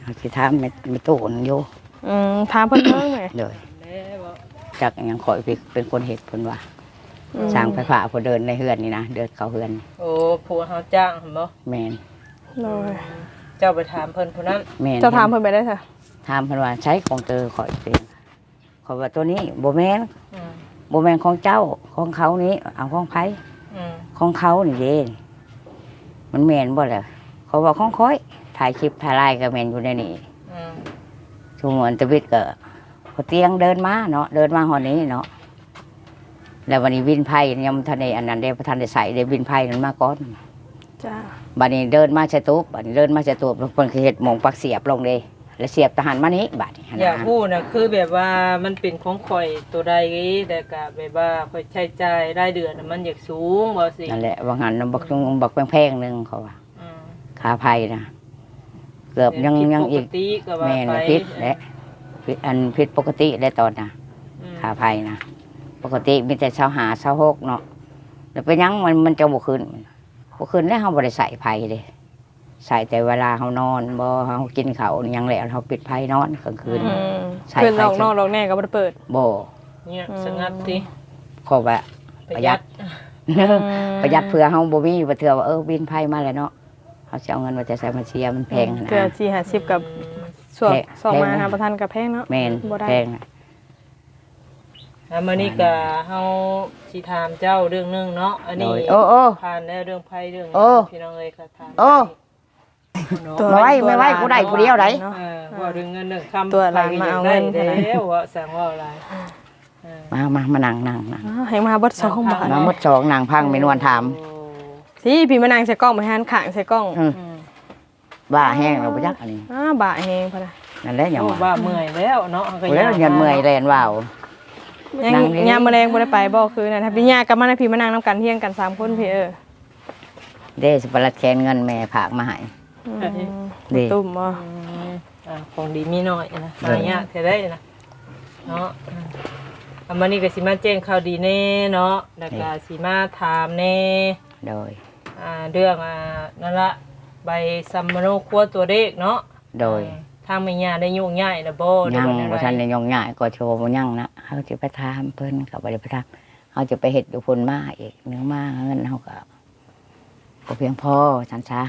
ເຮົາຊິຖາມແມ່ ແມ່ຕູ້ນັ້ນຢູ່. ອືມ ຖາມເພິ່ນເບິ່ງແມ່. ໂດຍ ຈັກຫຍັງ ຂ້ອຍເປັນຄົນເຮັດ ເພິ່ນວ່າ. ອືມ ຊ່າງໄຟຟ້າເພິ່ນເດີນໃນເຮືອນນີ້ນະ ເດີນເຂົ້າເຮືອນ. ໂອ້ ຜູ້ເຮົາຈ້າງຫັ້ນບໍ່? ແມ່ນ. ໂດຍ ເຈົ້າໄປຖາມເພິ່ນຜູ້ນັ້ນ. ແມ່ນ ເຈົ້າຖາມເພິ່ນໄປໄດ້ຊະ? ຖາມເພິ່ນວ່າ ໃຊ້ຂອງເຕີຂ້ອຍເປັນ ຂ້ອຍວ່າ ໂຕນີ້ບໍ່ແມ່ນ. ອືມ ບໍ່ແມ່ນຂອງເຈົ້າ ຂອງເຂົານີ້. ເອົາ ຂອງໃຜ? ອືມ ຂອງເຂົານີ້ເດ້ ມັນແມ່ນບໍ່ລະ? ຂ້ອຍວ່າ ຂອງຂ້ອຍ ຖ່າຍຄລິບຖ່າຍໄລກໍແມ່ນຢູ່ໃນນີ້. ອືມ ຊຸມອັນຕະບິດກໍ ພໍຕຽງເດີນມາເນາະ ເດີນມາຮອດນີ້ເນາະ ແລ້ວວັນນີ້ວິນໄຟຍັງບໍ່ທັນໄດ້ອັນນັ້ນເດ້ ບໍ່ທັນໄດ້ໃຊ້ເດ້ ວິນໄຟນັ້ນມາກ່ອນ. ຈ້າ ບັດນີ້ເດີນມາໃສ່ຕູບ ບັດນີ້ເດີນມາໃສ່ຕູບ ແລ້ວເພິ່ນກໍເຮັດໝ່ອງປັກສຽບລົງເດ້ ແລ້ວສຽບແຕ່ຫັ້ນມານີ້ ບັດນີ້ຫັ້ນນະ. ຢາກຮູ້ນະ ຄືແບບວ່າມັນເປັນຂອງຂ້ອຍໂຕໃດ ແລ້ວກະແບບວ່າຂ້ອຍໃຊ້ຈ່າຍລາຍເດືອນນະ ມັນຢາກສູງບໍ່ຊີ້. ນັ້ນແຫຼະ ວ່າຫັ້ນນະ ບັກ ບັກແພງໆໜຶ່ງ ເຂົາວ່າ. ອືມ ຄ່າໄຟນະ ເກືອບຍັງ ຍັງອີກ. ແມ່ນ ຜິດແຫຼະ ຜິດ ອັນ ຜິດປົກກະຕິແຫຼະຕອນນະ. ອືມ ຄ່າໄຟນະ ປົກກະຕິມີແຕ່ຊາວຫ້າ ຊາວຫົກເນາະ ແລ້ວເປັນຫຍັງມັນ ມັນຈັ່ງບໍ່ຂຶ້ນ? ບໍ່ຂຶ້ນແລ້ວ ເຮົາບໍ່ໄດ້ໃຊ້ໄຟເດ້ ໃຊ້ແຕ່ເວລາເຮົານອນບໍ່ ເຮົາກິນເຂົ້າຫຍັງແລ້ວ ເຮົາປິດໄຟນອນກາງຄືນ. ອືມ ໃຊ້ໄຟ ຄືນອກນອກດອກແນ່ກໍບໍ່ໄດ້ເປີດ. ບໍ່ ງຽບສະຫງັດຕິ ເພາະວ່າປະຢັດ ປະຢັດ ອືມ ປະຢັດ ເພື່ອເຮົາບໍ່ມີ ບາງເທື່ອວ່າ ເອີ ວິນໄຟມາແລ້ວເນາະ. ເຮົາຊິເອົາເງິນມາແຕ່ໃສມາເສຍ ມັນແພງຫັ້ນນະ ເທື່ອສີ່ຫ້າສິບກໍ ອືມ ຊ່ວງ ແພງ ຊ່ວງມາຫາປະທານກໍແພງເນາະ ແມ່ນ ບໍ່ໄດ້ ແພງນະ. ອ່າ ມື້ນີ້ກໍເຮົາຊິຖາມເຈົ້າເລື່ອງໜຶ່ງເນາະ ອັນນີ້ ໂອ້ ໂອ້ ຜ່ານແລ້ວ ເລື່ອງໄພເລື່ອງ ໂອ້ ພີ່ນ້ອງເອີຍ ກໍຖາມ ໂອ້ ແມ່ໄວ ແມ່ໄວ ຜູ້ໃດຜູ້ດຽວໃດ ເອີ ເວົ້າເລື່ອງເງິນເລື່ອງຄຳ ຕົວະຫຼານມາເອົາເງິນ ໃຜກໍຢາກໄດ້ແລ້ວ ເວົ້າ ຊ່າງເວົ້າຫຼາຍ ເອີ ມາ ມາ ມານັ່ງ ນັ່ງ ນັ່ງ ອ້າວ ໃຫ້ມາເບິດສອງ ເອີ ບໍ່ ມາໝົດສອງ ນັ່ງຟັງແມ່ນວນຖາມ ຊີ້ ພີ່ມານັ່ງໃສ່ກ້ອງ ມາຫັນຂ້າງໃສ່ກ້ອງ ອືມ ອືມ ບ້າແຮງແລ້ວບໍ່ຈັກອັນນີ້ ອ້າ ບ້າແຮງພຸ້ນນະ ນັ້ນແຫຼະຫຍັງ ໂອ້ ວ່າ ບ້າເມື່ອຍແລ້ວເນາະ ເຮົາກໍ ແລ້ວ ຍ່າງ ຍາມເມື່ອຍແລ່ນວາວ ຍັງ ຍາມມື້ແລງບໍ່ໄດ້ໄປບໍ່ ຄືນັ້ນ ຖ້າໄປຍ່າງກັບມານະ ພີ່ມານັ່ງນຳກັນ ຮຽງກັນສາມຄົນ ອືມ ພີ່ ເອີ ເດ້ ຊິໄປລັດແຂນເງິນແມ່ຝາກມາໃຫ້ ອືມ ເດ້ ຕຸ້ມບໍ່ ອືມ ອ່າ ຂອງດີມີໜ້ອຍນະ ໂດຍ ຫາຍາກແທ້ໃດນະ ເນາະ ອ່າ ອັນມື້ນີ້ກໍຊິມາແຈ້ງຂ່າວດີແດ່ເນາະ ແລ້ວກໍ ແມ່ນ ຊິມາຖາມແດ່ ໂດຍ ອ່າ ເລື່ອງ ອ່າ ນັ້ນລະ ໃບສຳມະໂນຄົວຕົວເລກເນາະ ໂດຍ ອ່າ ທາງແມ່ຍ່າໄດ້ໂຍກຍ້າຍແລ້ວບໍ່ ຍັງ ຫຼືວ່າແນວໃດ ບໍ່ທັນໄດ້ໂຍກຍ້າຍ ກໍຖືວ່າບໍ່ຍັງນະ ເຮົາຊິໄປຖາມເພິ່ນ ກໍບໍ່ໄດ້ໄປຖາມ ເຮົາຈະໄປເຮັດຢູ່ພຸ້ນມາອີກ ເນື່ອງມາເງິນເຮົາກໍບໍ່ພຽງພໍ ວ່າຊັ້ນຊະ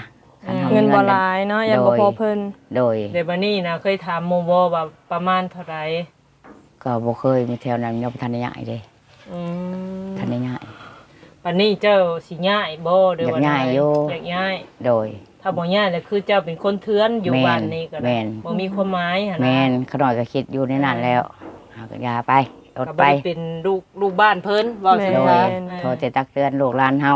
ອືມ ຄັນເຮົາມີ ເງິນບໍ່ຫຼາຍເນາະ ໂດຍ ຢ້ານບໍ່ພໍເພິ່ນ ໂດຍ ແລ້ວບາດນີ້ນະ ເຄີຍຖາມໝູ່ບໍ່ວ່າປະມານເທົ່າໃດ? ກໍບໍ່ເຄີຍ ມີແຖວນັ້ນຍັງບໍ່ທັນໄດ້ຍ້າຍເດ້ ອືມ ທັນໄດ້ຍ້າຍ ບາດນີ້ເຈົ້າຊິຍ້າຍບໍ່ ຫຼືວ່າ ຢາກຍ້າຍຢູ່ ຢາກຍ້າຍ ໂດຍ ຖ້າບໍ່ຍ້າຍແລ້ວ ຄືເຈົ້າເປັນຄົນເຖື່ອນຢູ່ ແມ່ນ ບ້ານນີ້ກໍໄດ້ ແມ່ນ ບໍ່ມີຄວາມໝາຍຫັ້ນນະ ແມ່ນ ຂະນ້ອຍກໍຄິດຢູ່ໃນນັ້ນແລ້ວ ອ່າ ເຮົາກໍຢ່າໄປ ອົດໄປ ກໍບໍ່ໄດ້ເປັນລູກ ລູກບ້ານເພິ່ນ ເວົ້າ ແມ່ນ ຊິວ່າ ແມ່ນ ຂໍແຕ່ຕັກເຕືອນລູກຫຼານເຮົາ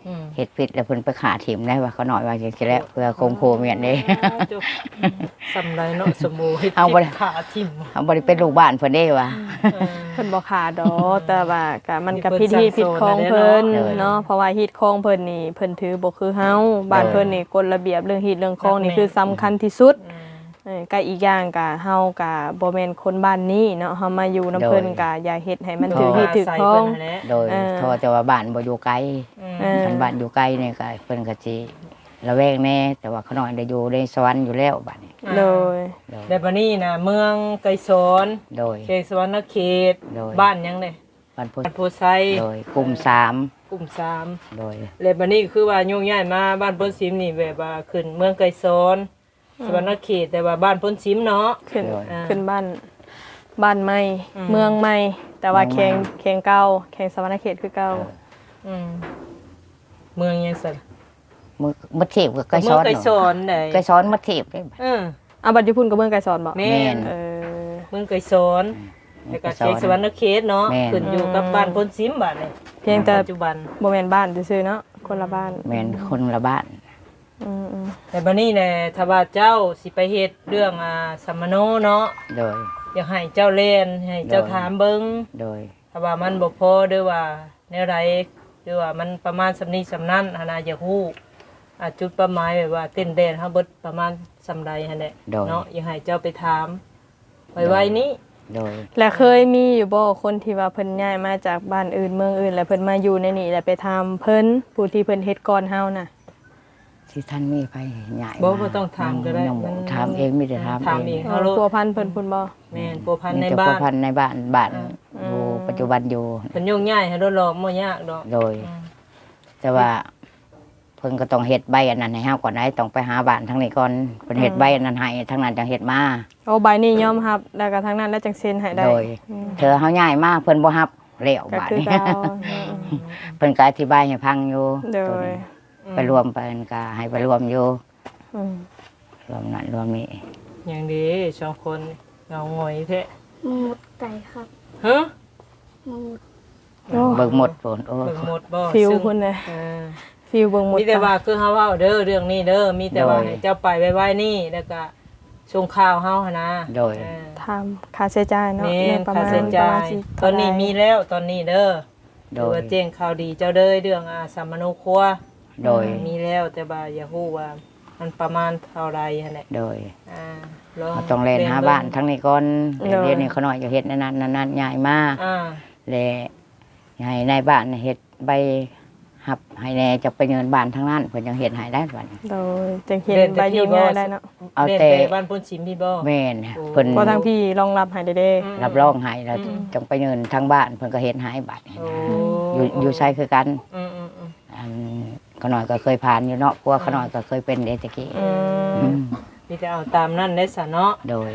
ອືມ ເຮັດຜິດແລ້ວເພິ່ນໄປຂ້າຖິ້ມໄດ້ວ່າ ຂະນ້ອຍວ່າຈັ່ງຊີ້ແຫຼະ ເພື່ອຂົ່ມຂູ່ໝ້ຽນເດ້ ໂອ້ ສ່ຳໃດເນາະ ສົມມຸດເຮັດຜິດຂ້າຖິ້ມ ເຮົາບໍ່ໄດ້ເປັນລູກບ້ານເພິ່ນເດ້ວ່າ ອືມ ເອີ ເພິ່ນບໍ່ຂ້າດອກ ແຕ່ວ່າກະ ມັນກະຜິດຮີດຜິດຄອງເພິ່ນເນາະ ເພາະວ່າຮີດຄອງເພິ່ນນີ້ ເພິ່ນຖືບໍ່ຄືເຮົາ ບ້ານເພິ່ນນີ້ ໂດຍ ກົດລະບຽບເລື່ອງຮີດເລື່ອງຄອງນີ້ ແມ່ນ ຄືສຳຄັນທີ່ສຸດ ອືມ ເອີ ກະອີກຢ່າງກະ ເຮົາກະບໍ່ແມ່ນຄົນບ້ານນີ້ເນາະ ເຮົາມາຢູ່ນຳເພິ່ນ ໂດຍ ກະຢ່າເຮັດໃຫ້ມັນຖືກຮີດຖືກຄອງ ໂດຍ ເອີ ເພາະແຕ່ວ່າບ້ານບໍ່ຢູ່ໄກ ອືມ ຄັນບ້ານຢູ່ໄກນີ້ກະ ເພິ່ນກະຊິລະແວງແດ່ ແຕ່ວ່າຂະນ້ອຍໄດ້ຢູ່ໃນສະຫວັນຢູ່ແລ້ວບາດນີ້ ອ່າ ໂດຍ ໂດຍ ແລ້ວບາດນີ້ນະ ເມືອງໄກສອນ ໂດຍ ແຂວງສະຫວັນນະເຂດ ໂດຍ ບ້ານຫຍັງເດ? ບ້ານໂພ ບ້ານໂພໄຊ ໂດຍ ກຸ່ມສາມ ກຸ່ມສາມ ໂດຍ ແລ້ວບາດນີ້ຄືວ່າໂຍກຍ້າຍມາບ້ານໂພນຊິມນີ້ ແບບວ່າຂຶ້ນເມືອງໄກສອນ ອືມ ສະຫວັນນະເຂດ ແຕ່ວ່າບ້ານໂພນຊິມເນາະ ຂຶ້ນ ໂດຍ ອ່າ ຂຶ້ນບ້ານ ບ້ານໃໝ່ ອືມ ເມືອງໃໝ່ ແຕ່ວ່າແຂວງ ເມືອງໃໝ່ ແຂວງເກົ່າ ແຂວງສະຫວັນນະເຂດຄືເກົ່າ ເອີ ອືມ ເມືອງຫຍັງຊັ້ນ? ເມືອງ ໝົດເທບກໍໄກສອນ ກໍເມືອງໄກສອນໃດ ໄກສອນໝົດເທບເດ້ ເອີ ອ້າວ ບັດຢູ່ພຸ້ນກໍເມືອງໄກສອນບໍ່? ແມ່ນ ແມ່ນ ເອີ ເມືອງໄກສອນ ອືມ ແລ້ວກໍ ເມືອງໄກສອນ ເຂດສະຫວັນນະເຂດເນາະ ແມ່ນ ຂຶ້ນຢູ່ກັບ ອືມ ບ້ານໂພນຊິມບາດນີ້ ພຽງແຕ່ ປັດຈຸບັນ ບໍ່ແມ່ນບ້ານຊື່ໆເນາະ ຄົນລະບ້ານ ແມ່ນ ອືມ ຄົນລະບ້ານ ອືມໆ ແຕ່ບັດນີ້ແຫຼະ ຖ້າວ່າເຈົ້າຊິໄປເຮັດເລື່ອງ ອ່າ ສຳມະໂນເນາະ ໂດຍ ຢາກໃຫ້ເຈົ້າແລ່ນ ໃຫ້ເຈົ້າ ໂດຍ ຖາມເບິ່ງ ໂດຍ ຖ້າວ່າມັນບໍ່ພໍ ຫຼືວ່າແນວໃດ ຫຼືວ່າມັນປະມານສ່ຳນີ້ສ່ຳນັ້ນຫັ້ນນະ ຢາກຮູ້ ອ່າ ຈຸດເປົ້າໝາຍ ແບບວ່າເຕັ້ນແດນເຮົາເບິດປະມານສ່ຳໃດຫັ້ນແຫຼະ ໂດຍ ເນາະ ຢາກໃຫ້ເຈົ້າໄປຖາມໄວໆນີ້ ໂດຍ ແລະ ເຄີຍມີຢູ່ບໍ່ ຄົນທີ່ວ່າເພິ່ນຍ້າຍມາຈາກບ້ານອື່ນເມືອງອື່ນ ແລ້ວເພິ່ນມາຢູ່ໃນນີ້ ແລ້ວໄປຖາມເພິ່ນ ຜູ້ທີ່ເພິ່ນເຮັດກ່ອນເຮົານະ? ທີ່ທ່ານມີໃຜຍ້າຍ ບໍ່ ມາ ບໍ່ຕ້ອງຖາມກໍໄດ້ ຍັງ ຍັງບໍ່ ມັນ ຖາມເອງ ມີແຕ່ຖາມ ຖາມເອງ ເອີ ເຮົາໂລດ ພົວພັນເພິ່ນພຸ້ນບໍ່? ແມ່ນ ພົວພັນໃນບ້ານ ພັນໃນບ້ານ ບ້ານ ອ່າ ຢູ່ ອືມ ປັດຈຸບັນຢູ່ ເພິ່ນໂຍກຍ້າຍໃຫ້ໂລດ ບໍ່ຍາກດອກ ໂດຍ ອືມ ແຕ່ວ່າເພິ່ນກໍຕ້ອງເຮັດໃບອັນນັ້ນໃຫ້ເຮົາກ່ອນໄດ໋ ຕ້ອງໄປຫາບ້ານທາງນີ້ກ່ອນ ເພິ່ນເຮັດ ອືມ ໃບອັນນັ້ນໃຫ້ ທາງນັ້ນຈັ່ງເຮັດມາ ໂອ້ ໃບນີ້ຍອມຮັບ ແລ້ວກໍທາງນັ້ນແລ້ວຈັ່ງເຊັນໃຫ້ໄດ້ ໂດຍ ອືມ ເທື່ອເຮົາຍ້າຍມາເພິ່ນບໍ່ຮັບ ແລ້ວ ກໍ ບາດ ຄື ນີ້ ເກົ່າ ອືມ ເພິ່ນກໍອະທິບາຍໃຫ້ຟັງຢູ່ ໂດຍ ໂຕນີ້ ອືມ ໄປລວມໄປ ກໍໃຫ້ໄປລວມຢູ່ ອືມ ລວມນັ້ນລວມນີ້ ຫຍັງເດ ສອງຄົນເຫງົາຫງອຍແທ້ ມະມຸດໄກ່ຄັບ ຮະ ມະມຸດ ໂອ້ ເບິ່ງໝົດພຸ້ນ ໂອ້ ເບິ່ງໝົດບໍ່ ຟິວພຸ້ນນະ ເອີ ຟິວເບິ່ງໝົດ ມີແຕ່ວ່າຄືເຮົາເວົ້າເດີ ເລື່ອງນີ້ເດີ ມີແຕ່ວ່າ ໂດຍ ໃຫ້ເຈົ້າໄປໄວໆນີ້ ແລ້ວກໍສົ່ງຂ່າວເຮົາຫັ້ນນະ ໂດຍ ເອີ ຖາມຄ່າໃຊ້ຈ່າຍເນາະ ແມ່ນ ເລື່ອງປະມານ ຄ່າໃຊ້ຈ່າຍ ປະມານຊິ ຕອນນີ້ມີແລ້ວ ຕອນນີ້ເດີ ໂດຍ ຖືວ່າແຈ້ງຂ່າວດີເຈົ້າເດີ ເລື່ອງ ອ່າ ສຳມະໂນຄົວ ໂດຍ ມີແລ້ວ ແຕ່ວ່າຢາກຮູ້ວ່າມັນປະມານເທົ່າໃດຫັ້ນແຫຼະ ໂດຍ ອ່າ ລອງ ເຮົາຕ້ອງແລ່ນຫາ ແບ່ງເບິ່ງ ບ້ານທາງນີ້ກ່ອນ ໂດຍ ດຽວນີ້ຂະນ້ອຍຢາກເຮັດແນວນັ້ນແນວນັ້ນ ຍ້າຍມາ ອ່າ ແລະ ໃຫ້ນາຍບ້ານເຮັດໃບຮັບໃຫ້ແດ່ ຈະໄປຍື່ນບ້ານທາງນັ້ນ ເພິ່ນຈັ່ງເຮັດໃຫ້ໄດ້ບັດນີ້ ໂດຍ ຈັ່ງເຮັດໃບໂຍກຍ້າຍໄດ້ເນາະ ເອົາແຕ່ ແມ່ນແຕ່ບ້ານໂພນຊິມພີ້ບໍ່? ແມ່ນ ໂອ້ ເພິ່ນ ເພາະທາງພີ້ຮອງຮັບໃຫ້ແດ່ ອືມ ຮັບຮອງໃຫ້ແລ້ວ ອືມ ຈັ່ງໄປຍື່ນທາງບ້ານ ເພິ່ນກໍເຮັດໃຫ້ບັດນີ້ ໂອ້ ນະ ຢູ່ ຢູ່ໃສຄືກັນ ອືມໆໆ ອັນ ຂ້ານ້ອຍກໍເຄີຍຜ່ານຢູ່ເນາະ ຜົວຂ້ານ້ອຍກໍເຄີຍເປັນເດ້ແຕ່ກີ້. ອືມ ອືມ ມີແຕ່ເອົາຕາມນັ້ນເດ້ຊະເນາະ. ໂດຍ.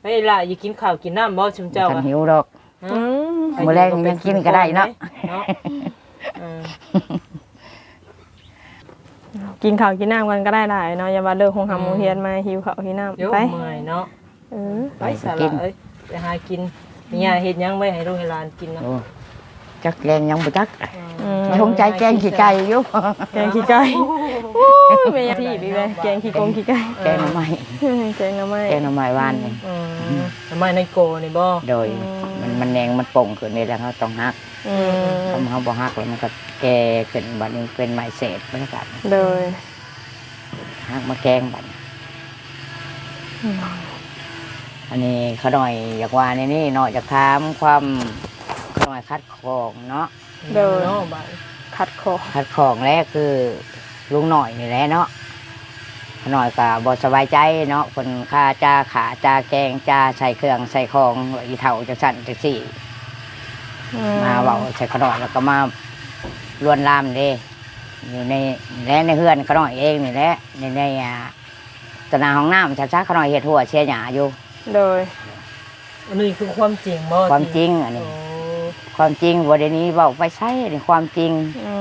ເອີຍ ຫຼ້າ ຢູ່ກິນເຂົ້າກິນນ້ຳບໍ່ຊຸມເຈົ້າ? ບໍ່ທັນຫິວດອກ. ຮະ? ອືມ ມື້ແລງຍັງກິນກໍໄດ້ເນາະ. ເນາະ ເອີ ກິນເຂົ້າກິນນ້ຳກັນກໍໄດ້ຫຼາຍເນາະ ຢ່າວ່າເລີກໂຮງຮຳໂຮງຮຽນມາ ຫິວເຂົ້າຫິວນ້ຳ. ໂອ້ ໄປ ເມື່ອຍເນາະ. ເອີ ໄປ ໄປສາລະເອີຍ ໄປຫາກິນ. ແມ່ຍ່າເຮັດຫຍັງໄວ້ໃຫ້ລູກໃຫ້ຫຼານກິນນະ? ໂອ້ ຈັກແກງຫຍັງບໍ່ຈັກ. ອືມ ສົງໄສແກງຂີ້ໄກ່ຢູ່. ແກງຂີ້ໄກ່. ໂອ້ຍ ແມ່ຍ່າທີ່ອີກແລ້ວ ແກງຂີ້ກົງຂີ້ໄກ່. ແກງໜໍ່ໄມ້ ແກງໜໍ່ໄມ້ ແກງໜໍ່ໄມ້ຫວານນີ້. ອືມ ໜໍ່ໄມ້ໃນໂກນີ້ບໍ່? ໂດຍ. ອືມ ມັນ ມັນແໜງມັນປົ່ງຂຶ້ນນີ້ແລ້ວ ເຮົາຕ້ອງຫັກ. ອືມ ຄັນເຮົາບໍ່ຫັກແລ້ວມັນກໍແກ່ຂຶ້ນ ບັດນີ້ເປັນໄມ້ເສດໄປກັນ. ໂດຍ. ຫັກມາແກງບັດນີ້. ອືມ ອັນນີ້ຂ້ານ້ອຍຢາກວ່າແນວນີ້ເນາະ ຢາກຖາມຄວາມ ຂ້ານ້ອຍຂັດຂ້ອງເນາະ. ໂດຍ. ເນາະ ບັດ ຂັດຂ້ອງ ຂັດຂ້ອງແຫຼະ ຄືລຸງນ້ອຍນີ້ແຫຼະເນາະ. ຂ້ານ້ອຍກໍບໍ່ສະບາຍໃຈເນາະ ເພິ່ນຄາຈາຂ້າຈາແກງ ຈາໃສ່ເຄື່ອງໃສ່ຂອງ ອີ່ເຖົ້າຈັ່ງຊັ້ນຈັ່ງຊີ້. ອືມ ມາເວົ້າໃສ່ຂ້ານ້ອຍ ແລ້ວກໍມາລວນລາມເດ້ ຢູ່ໃນ ແລະ ໃນເຮືອນຂ້ານ້ອຍເອງນີ້ແຫຼະ ໃນ ໃນ ອ່າ ຕໍ່ໜ້າຫ້ອງນ້ຳ ຊັ້ນຊະ ຂ້ານ້ອຍເຮັດຮົ້ວເສຍຫຍ້າຢູ່. ໂດຍ. ອັນນີ້ຄືຄວາມຈິງບໍ່? ຄວາມຈິງອັນນີ້. ໂອ້ ຄວາມຈິງ ບໍ່ໄດ້ໜີເວົ້າໄປໃສ ນີ້ຄວາມຈິງ. ອື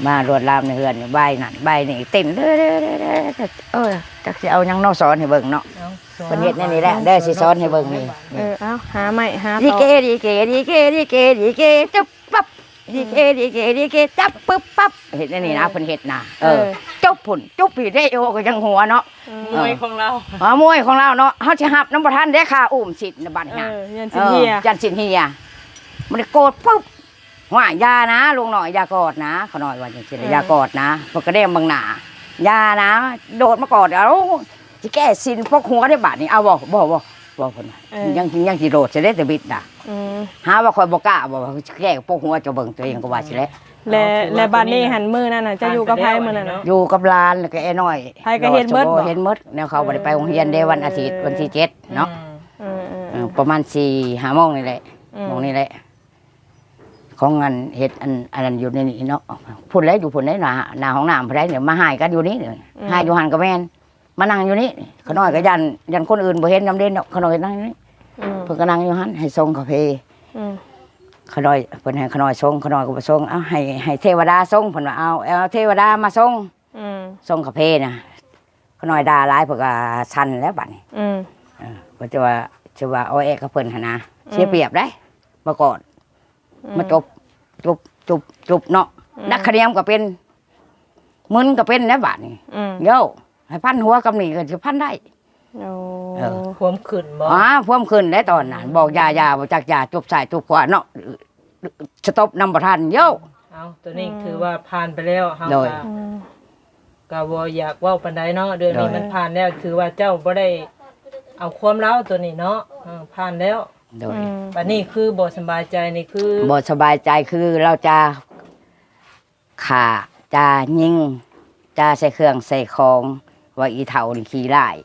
ມ ມາລວນລາມໃນເຮືອນ ບາຍນັ້ນບາຍນີ້ ເຕັ້ນເດີ ເອີ ຈັກຊິເອົາຫຍັງເນາະ ສອນໃຫ້ເບິ່ງເນາະ. ເອົາ ເພິ່ນເຮັດແນວນີ້ແຫຼະເດີ ຊິສອນໃຫ້ເບິ່ງນີ້. ເອີ ເອົາ ຫາໄມ້ຫາຕອກ. ດີເກ ດີເກ ດີເກ ດີເກ ດີເກ ຈຸບປັບ ດີເກ ດີເກ ດີເກ ຈັບປຶບປັບ ເຮັດແນວນີ້ນະ. ເອີ ເພິ່ນເຮັດນະ. ເອີ ເອີ ຈຸບພຸ້ນ ຈຸບພີ້ເດ້ ໂອ ກໍຍັງຫົວເນາະ. ເອີ ມວຍຂອງລາວ ອໍ ມວຍຂອງລາວເນາະ. ເຮົາຊິຮັບນຳບໍ່ທັນເດ້ ຄາອຸ້ມສິນນະບັດນີ້. ເອີ ຢ້ານສິນເຫ່ຍ ຢ້ານສິນເຫ່ຍ. ມັນໂກດປຶບ ຫ້ວຍ ຢ່ານະ ລຸງນ້ອຍ ຢ່າກອດນະ ຂ້ານ້ອຍວ່າຈັ່ງຊີ້. ເອີ ຢ່າກອດນະ ເພິ່ນກະແນມເບິ່ງໜ້າ. ຢ່ານະ ໂດດມາກອດ ເອົາ ຊິແກ້ສິນປົກຫົວເດ້ບາດນີ້. ເອົາບໍ່? ບໍ່ ບໍ່ ບໍ່ ເພິ່ນວ່າ. ເອີ ຍັງ ຍັງຊິໂດດໃສ່ເດ້ ແຕ່ບິດນະ. ອືມ ຫາວ່າຂ້ອຍບໍ່ກ້າບໍ່ ຊິແກ້ປົກຫົວເຈົ້າເບິ່ງ ຕົວເອງກໍວ່າຊີ້ແຫຼະ. ແລະ ແລະບາດນີ້ຫັ້ນ ມື້ນັ້ນນະ ເຈົ້າຢູ່ກັບໃຜມື້ນັ້ນນະ? ຢູ່ກັບຫຼານ ແລ້ວກໍແອນ້ອຍ. ໃຜກໍເຫັນເບິດບໍ່? ເຫັນເບິດ ແນວເຂົາບໍ່ໄດ້ໄປໂຮງຮຽນເດ້ ວັນອາທິດ ເອີ ວັນທີເຈັດເນາະ. ອືມ ເອີ ປະມານສີ່ຫ້າໂມງນີ້ແຫຼະ. ອືມ ໂມງນີ້ແຫຼະ ຂອງອັນເຮັດອັນ ອັນນັ້ນຢູ່ໃນນີ້ເນາະ. ພຸ້ນແຫຼະ ຢູ່ພຸ້ນເດ້ ໜ້າ ໜ້າຫ້ອງນ້ຳພຸ້ນເດ້. ມາຮ້າຍກັນຢູ່ນີ້ ອືມ ຮ້າຍຢູ່ຫັ້ນກໍແມ່ນ ມານັ່ງຢູ່ນີ້. ຂ້ານ້ອຍກໍຢ້ານ ຢ້ານຄົນອື່ນບໍ່ເຫັນນຳເດ້ເນາະ ຂ້ານ້ອຍກໍນັ່ງຢູ່ນີ້. ອືມ ເພິ່ນກໍນັ່ງຢູ່ຫັ້ນ ໃຫ້ຊົງກາເຟ. ອືມ ຂ້ານ້ອຍ ເພິ່ນໃຫ້ຂ້ານ້ອຍຊົງ ຂ້ານ້ອຍກໍບໍ່ຊົງ. ເອົາ ໃຫ້ ໃຫ້ເທວະດາຊົງ ເພິ່ນວ່າ. ເອົາ ເອົາເທວະດາມາຊົງ. ອືມ ຊົງກາເຟນະ. ຂ້ານ້ອຍດ່າຫຼາຍ ເພິ່ນກໍສັ່ນແລ້ວບາດນີ້. ອືມ ເອີ ເພິ່ນຈະວ່າ ຈະວ່າ ເອົາແອກັບເພິ່ນຫັ້ນນະ. ອືມ ເສຍປຽບເດ້ ມາກອດ ອືມ ມາຈົບ ຈຸບ ຈຸບ ຈຸບເນາະ. ອືມ ໜັກຂະໜຽມກໍເປັນ ມຶນກໍເປັນແລ້ວບາດນີ້. ອືມ ໂຢ ໃຫ້ພັນຫົວກັບນີ້ກໍຊິພັນໄດ້. ໂອ້ ເອີ ຄວາມຂຶ້ນບໍ່? ອາ ຄວາມຂຶ້ນໄດ້ຕອນນັ້ນ. ອືມ ບອກຢ່າ ຢ່າ ບໍ່ຈັກຢ່າ ຈົບຊ້າຍຈົບຂວາເນາະ. ສະຕັອບນຳບໍ່ທັນ. ໂຢ ເອົາ ຕົວນີ້ ອືມ ຖືວ່າຜ່ານໄປແລ້ວ. ເຮົາ ໂດຍ ກໍ ອືມ ກໍບໍ່ຢາກເວົ້າປານໃດເນາະ ເລື່ອງນີ້ ໂດຍ ມັນຜ່ານແລ້ວ. ຖືວ່າເຈົ້າບໍ່ໄດ້ເອົາຄວາມລາວຕົວນີ້ເນາະ. ເອີ ຜ່ານແລ້ວ. ໂດຍ ອືມ ບາດນີ້ຄືບໍ່ສະບາຍໃຈນີ້ ຄືບໍ່ສະບາຍໃຈ ຄືລາວຈະຂ້າ ຈະຍິງ ຈະໃສ່ເຄື່ອງໃສ່ຂອງ ວ່າອີ່ເຖົ້ານີ້ຂີ້ຮ້າຍ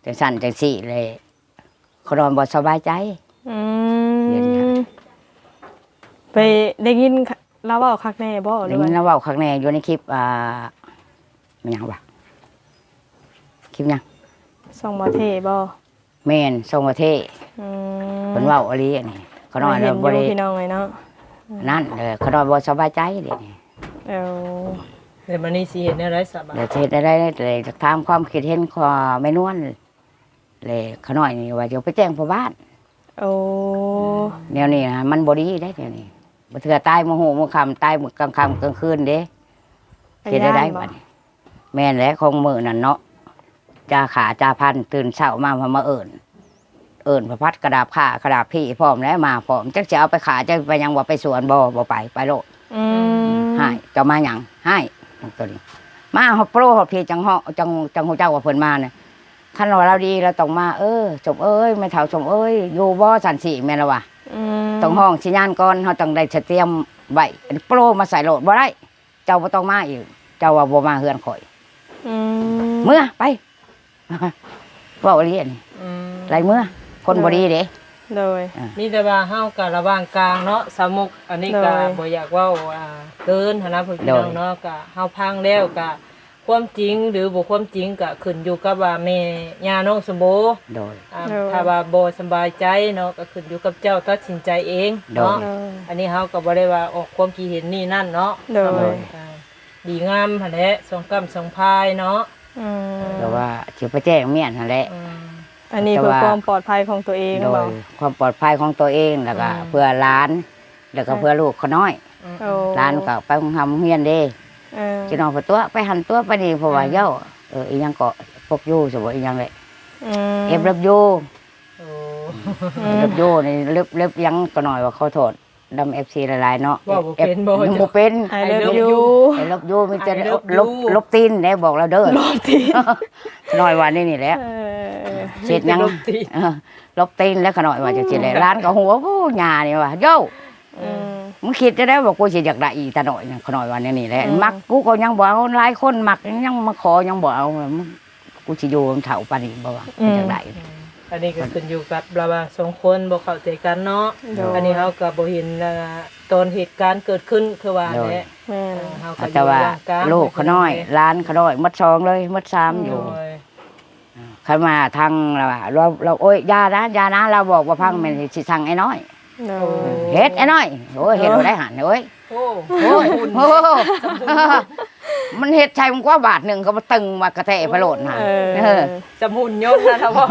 ຈັ່ງຊັ້ນຈັ່ງຊີ້ແຫຼະ. ຂ້ານ້ອຍບໍ່ສະບາຍໃຈ. ອືມ ໄປໄດ້ຍິນລາວເວົ້າຄັກແນ່ບໍ່? ໄດ້ຍິນລາວເວົ້າຄັກແນ່ຢູ່ໃນຄລິບ ອ່າ ແມ່ນຫຍັງວະ? ຄລິບຫຍັງ? ຊ່ອງບໍ່ເທ່ບໍ່? ແມ່ນ ຊ່ອງບໍ່ເທ່. ອືມ ເພິ່ນເວົ້າອີ່ຫຼີອັນນີ້. ຂ້ານ້ອຍ ເອີ ເຫັນຢູ່ ບໍ່ໄດ້ ພີ່ນ້ອງເອີຍເນາະ. ນັ້ນ ເອີ ຂ້ານ້ອຍບໍ່ສະບາຍໃຈເດ້ນີ້. ເອີ ແລ້ວບາດນີ້ຊິເຮັດແນວໃດຊະບາດ? ແລ້ວຊິເຮັດແນວໃດ? ແລ້ວຈະຖາມຄວາມຄິດເຫັນຂອງແມ່ນວນ. ແລະ ຂະນ້ອຍນີ້ວ່າຈະໄປແຈ້ງພໍ່ບ້ານ. ໂອ້ ແນວນີ້ນະ ມັນບໍ່ດີເດ້ແນວນີ້. ບາງເທື່ອຕາຍມື້ຮູ້ມື້ຄ່ຳ ຕາຍມື້ກາງຄ່ຳກາງຄືນເດ້. ເຮັດແນວໃດບາດນີ້? ແມ່ນແຫຼະ ຂອງມື້ນັ້ນເນາະ ຈ່າຂ້າຈ່າພັນ ຕື່ນເຊົ້າມາ ມາເອີ້ນ ເອີ້ນພະພັດກະດາບຂ້າກະດາບພີ້ພ້ອມແຫຼະ ມາພ້ອມ. ຈັກຊິເອົາໄປຂ້າ ຈັກໄປຫຍັງ ວ່າໄປສວນບໍ່? ບໍ່ໄປ ໄປໂລດ. ອືມ ຮ້າຍ ເຈົ້າມາຫຍັງ? ຮ້າຍ ຕົວນີ້ ມາຮອດໂປຮອດພີ້ ຈັ່ງເຮົາ ຈັ່ງ ຈັ່ງຮູ້ຈັກວ່າເພິ່ນມານະ. ຄັນວ່າລາວດີລາວຕ້ອງມາ. ເອີ ສົມເອີຍ ແມ່ເຖົ້າສົມເອີຍ ຢູ່ບໍ່? ຊັ້ນຊີ້ແມ່ນລາວວ່າ. ອືມ ຕ້ອງຮ້ອງສັນຍານກ່ອນ ເຮົາຕ້ອງໄດ້ສະຕຽມໄວ້. ອັນໂປມາໃສ່ໂລດ ບໍ່ໄດ້ ເຈົ້າບໍ່ຕ້ອງມາອີກ ເຈົ້າວ່າບໍ່ມາເຮືອນຂ້ອຍ. ອືມ ເມືອໄປ ເວົ້າອີ່ຫຼີອັນນີ້. ອືມ ໄລ່ເມືອ ຄົນບໍ່ດີເດ້. ໂດຍ ອ່າ ມີແຕ່ວ່າເຮົາກໍລະຫວ່າງກາງເນາະ ສາວມຸກ ອັນນີ້ກໍ ໂດຍ ບໍ່ຢາກເວົ້າ ອ່າ ເກີນຫັ້ນນະ ພີ່ນ້ອງເນາະ ໂດຍ ກໍເຮົາຟັງແລ້ວກໍ ຄວາມຈິງ ຫຼື ບໍ່ຄວາມຈິງ ກໍຂຶ້ນຢູ່ກັບວ່າແມ່ຍ່ານ້ອງສົມໂອ ໂດຍ ອ່າ ໂດຍ ຖ້າວ່າບໍ່ສະບາຍໃຈເນາະ ກໍຂຶ້ນຢູ່ກັບເຈົ້າຕັດສິນໃຈເອງເນາະ ໂດຍ ໂດຍ ອັນນີ້ເຮົາກໍບໍ່ໄດ້ວ່າອອກຄວາມຄິດເຫັນນີ້ນັ້ນເນາະ ໂດຍ ອ່າ ດີງາມຫັ້ນແຫຼະ ສອງກ້ຳສອງພາຍເນາະ ອືມ ແຕ່ວ່າຊິໄປແຈ້ງເມຍຫັ້ນແຫຼະ ອືມ ອັນນີ້ເພື່ອຄວາມປອດໄພຂອງຕົວເອງ ໂດຍ ບໍ່? ຄວາມປອດໄພຂອງຕົວເອງ ແລ້ວກໍ ອືມ ເພື່ອຫຼານ ແລ້ວກໍເພື່ອລູກຂ້ານ້ອຍ ອືມ ໂອ້ ຫຼານກໍໄປໂຮງຮຽນເດ້ ເອີ ຊິນ້ອງໄປຕົວະ ໄປຫັ້ນຕົວະ ໄປນີ້ ເພາະວ່າ ອ່າ ເຈົ້າ ເອີ ອີຫຍັງເກາະ ພວກຢູ່ ສະບໍ ອີຫຍັງແຫຼະ ອືມ F love you ໂອ້ F love you ນີ້ love love ຫຍັງ ຂະນ້ອຍວ່າ ຂໍໂທດນຳ ເອັຟຊີ ຫຼາຍໆເນາະ ເວົ້າບໍ່ເປັນ F ບໍ່ ຍັງບໍ່ເປັນ I love you I love you ມີແຕ່ I love you ລົບ ລົບຕີນເດ້ ບອກລາວເດີ ລົບຕີນ ຂະນ້ອຍວ່າແນວນີ້ແຫຼະ ເອີ ເຮັດຫຍັງ ມີແຕ່ລົບຕີນ ເອີ ລົບຕີນແລ້ວ ຂະນ້ອຍວ່າຈັ່ງຊີ້ແຫຼະ ອືມ ຫຼານກໍຫົວ ໂອ້ ຍ່ານີ້ວ່າ ໂຢ ອືມ ມຶງຄິດຈັ່ງໃດວ່າ ກູຊິຢາກໄດ້ອີຕານ້ອຍ ຂະນ້ອຍວ່າແນວນີ້ແຫຼະ ອືມ ມັກ ກູກໍຍັງບໍ່ເອົາ ຫຼາຍຄົນມັກ ຍັງມາຂໍ ຍັງບໍ່ເອົາ ກູຊິຢູ່ເຖົ້າປານນີ້ບໍ່ວ່າ ອືມ ຢາກໄດ້ ອືມ ອັນນີ້ກໍຂຶ້ນຢູ່ກັບລະຫວ່າງສອງຄົນບໍ່ເຂົ້າໃຈກັນເນາະ ໂດຍ ອັນນີ້ເຮົາກໍບໍ່ເຫັນ ອ່າ ຕອນເຫດການເກີດຂຶ້ນ ຄືວ່າ ໂດຍ ແຫຼະ ແມ່ນ ເຮົາກໍ ແຕ່ວ່າ ຢູ່ລະຫວ່າງກາງ ລູກຂະນ້ອຍ ຫຼານຂະນ້ອຍ ໝົດສອງເລີຍ ໝົດສາມຢູ່ ໂດຍ ຄັນວ່າທາງລາວ ລາວ ລາວ ໂອ້ຍ ຢ່ານະ ຢ່ານະ ລາວບອກວ່າພັງ ອືມ ແມ່ນຊິສັ່ງໄອ້ນ້ອຍ ໂດຍ ເຮັດໄອ້ນ້ອຍ ໂອ້ຍ ເຮັດບໍ່ໄດ້ຫັ້ນເອີຍ ໂອ້ ໂອ້ຍ ໂອ້ ມັນເຮັດໃສ່ມັນກວ່າບາດໜຶ່ງ ກໍມາຕຶງມາກະແທະໄປໂລດຫັ້ນ ເອີ ເອີ ຈຳຫຸ່ນຍົນນະ ລາວບໍ່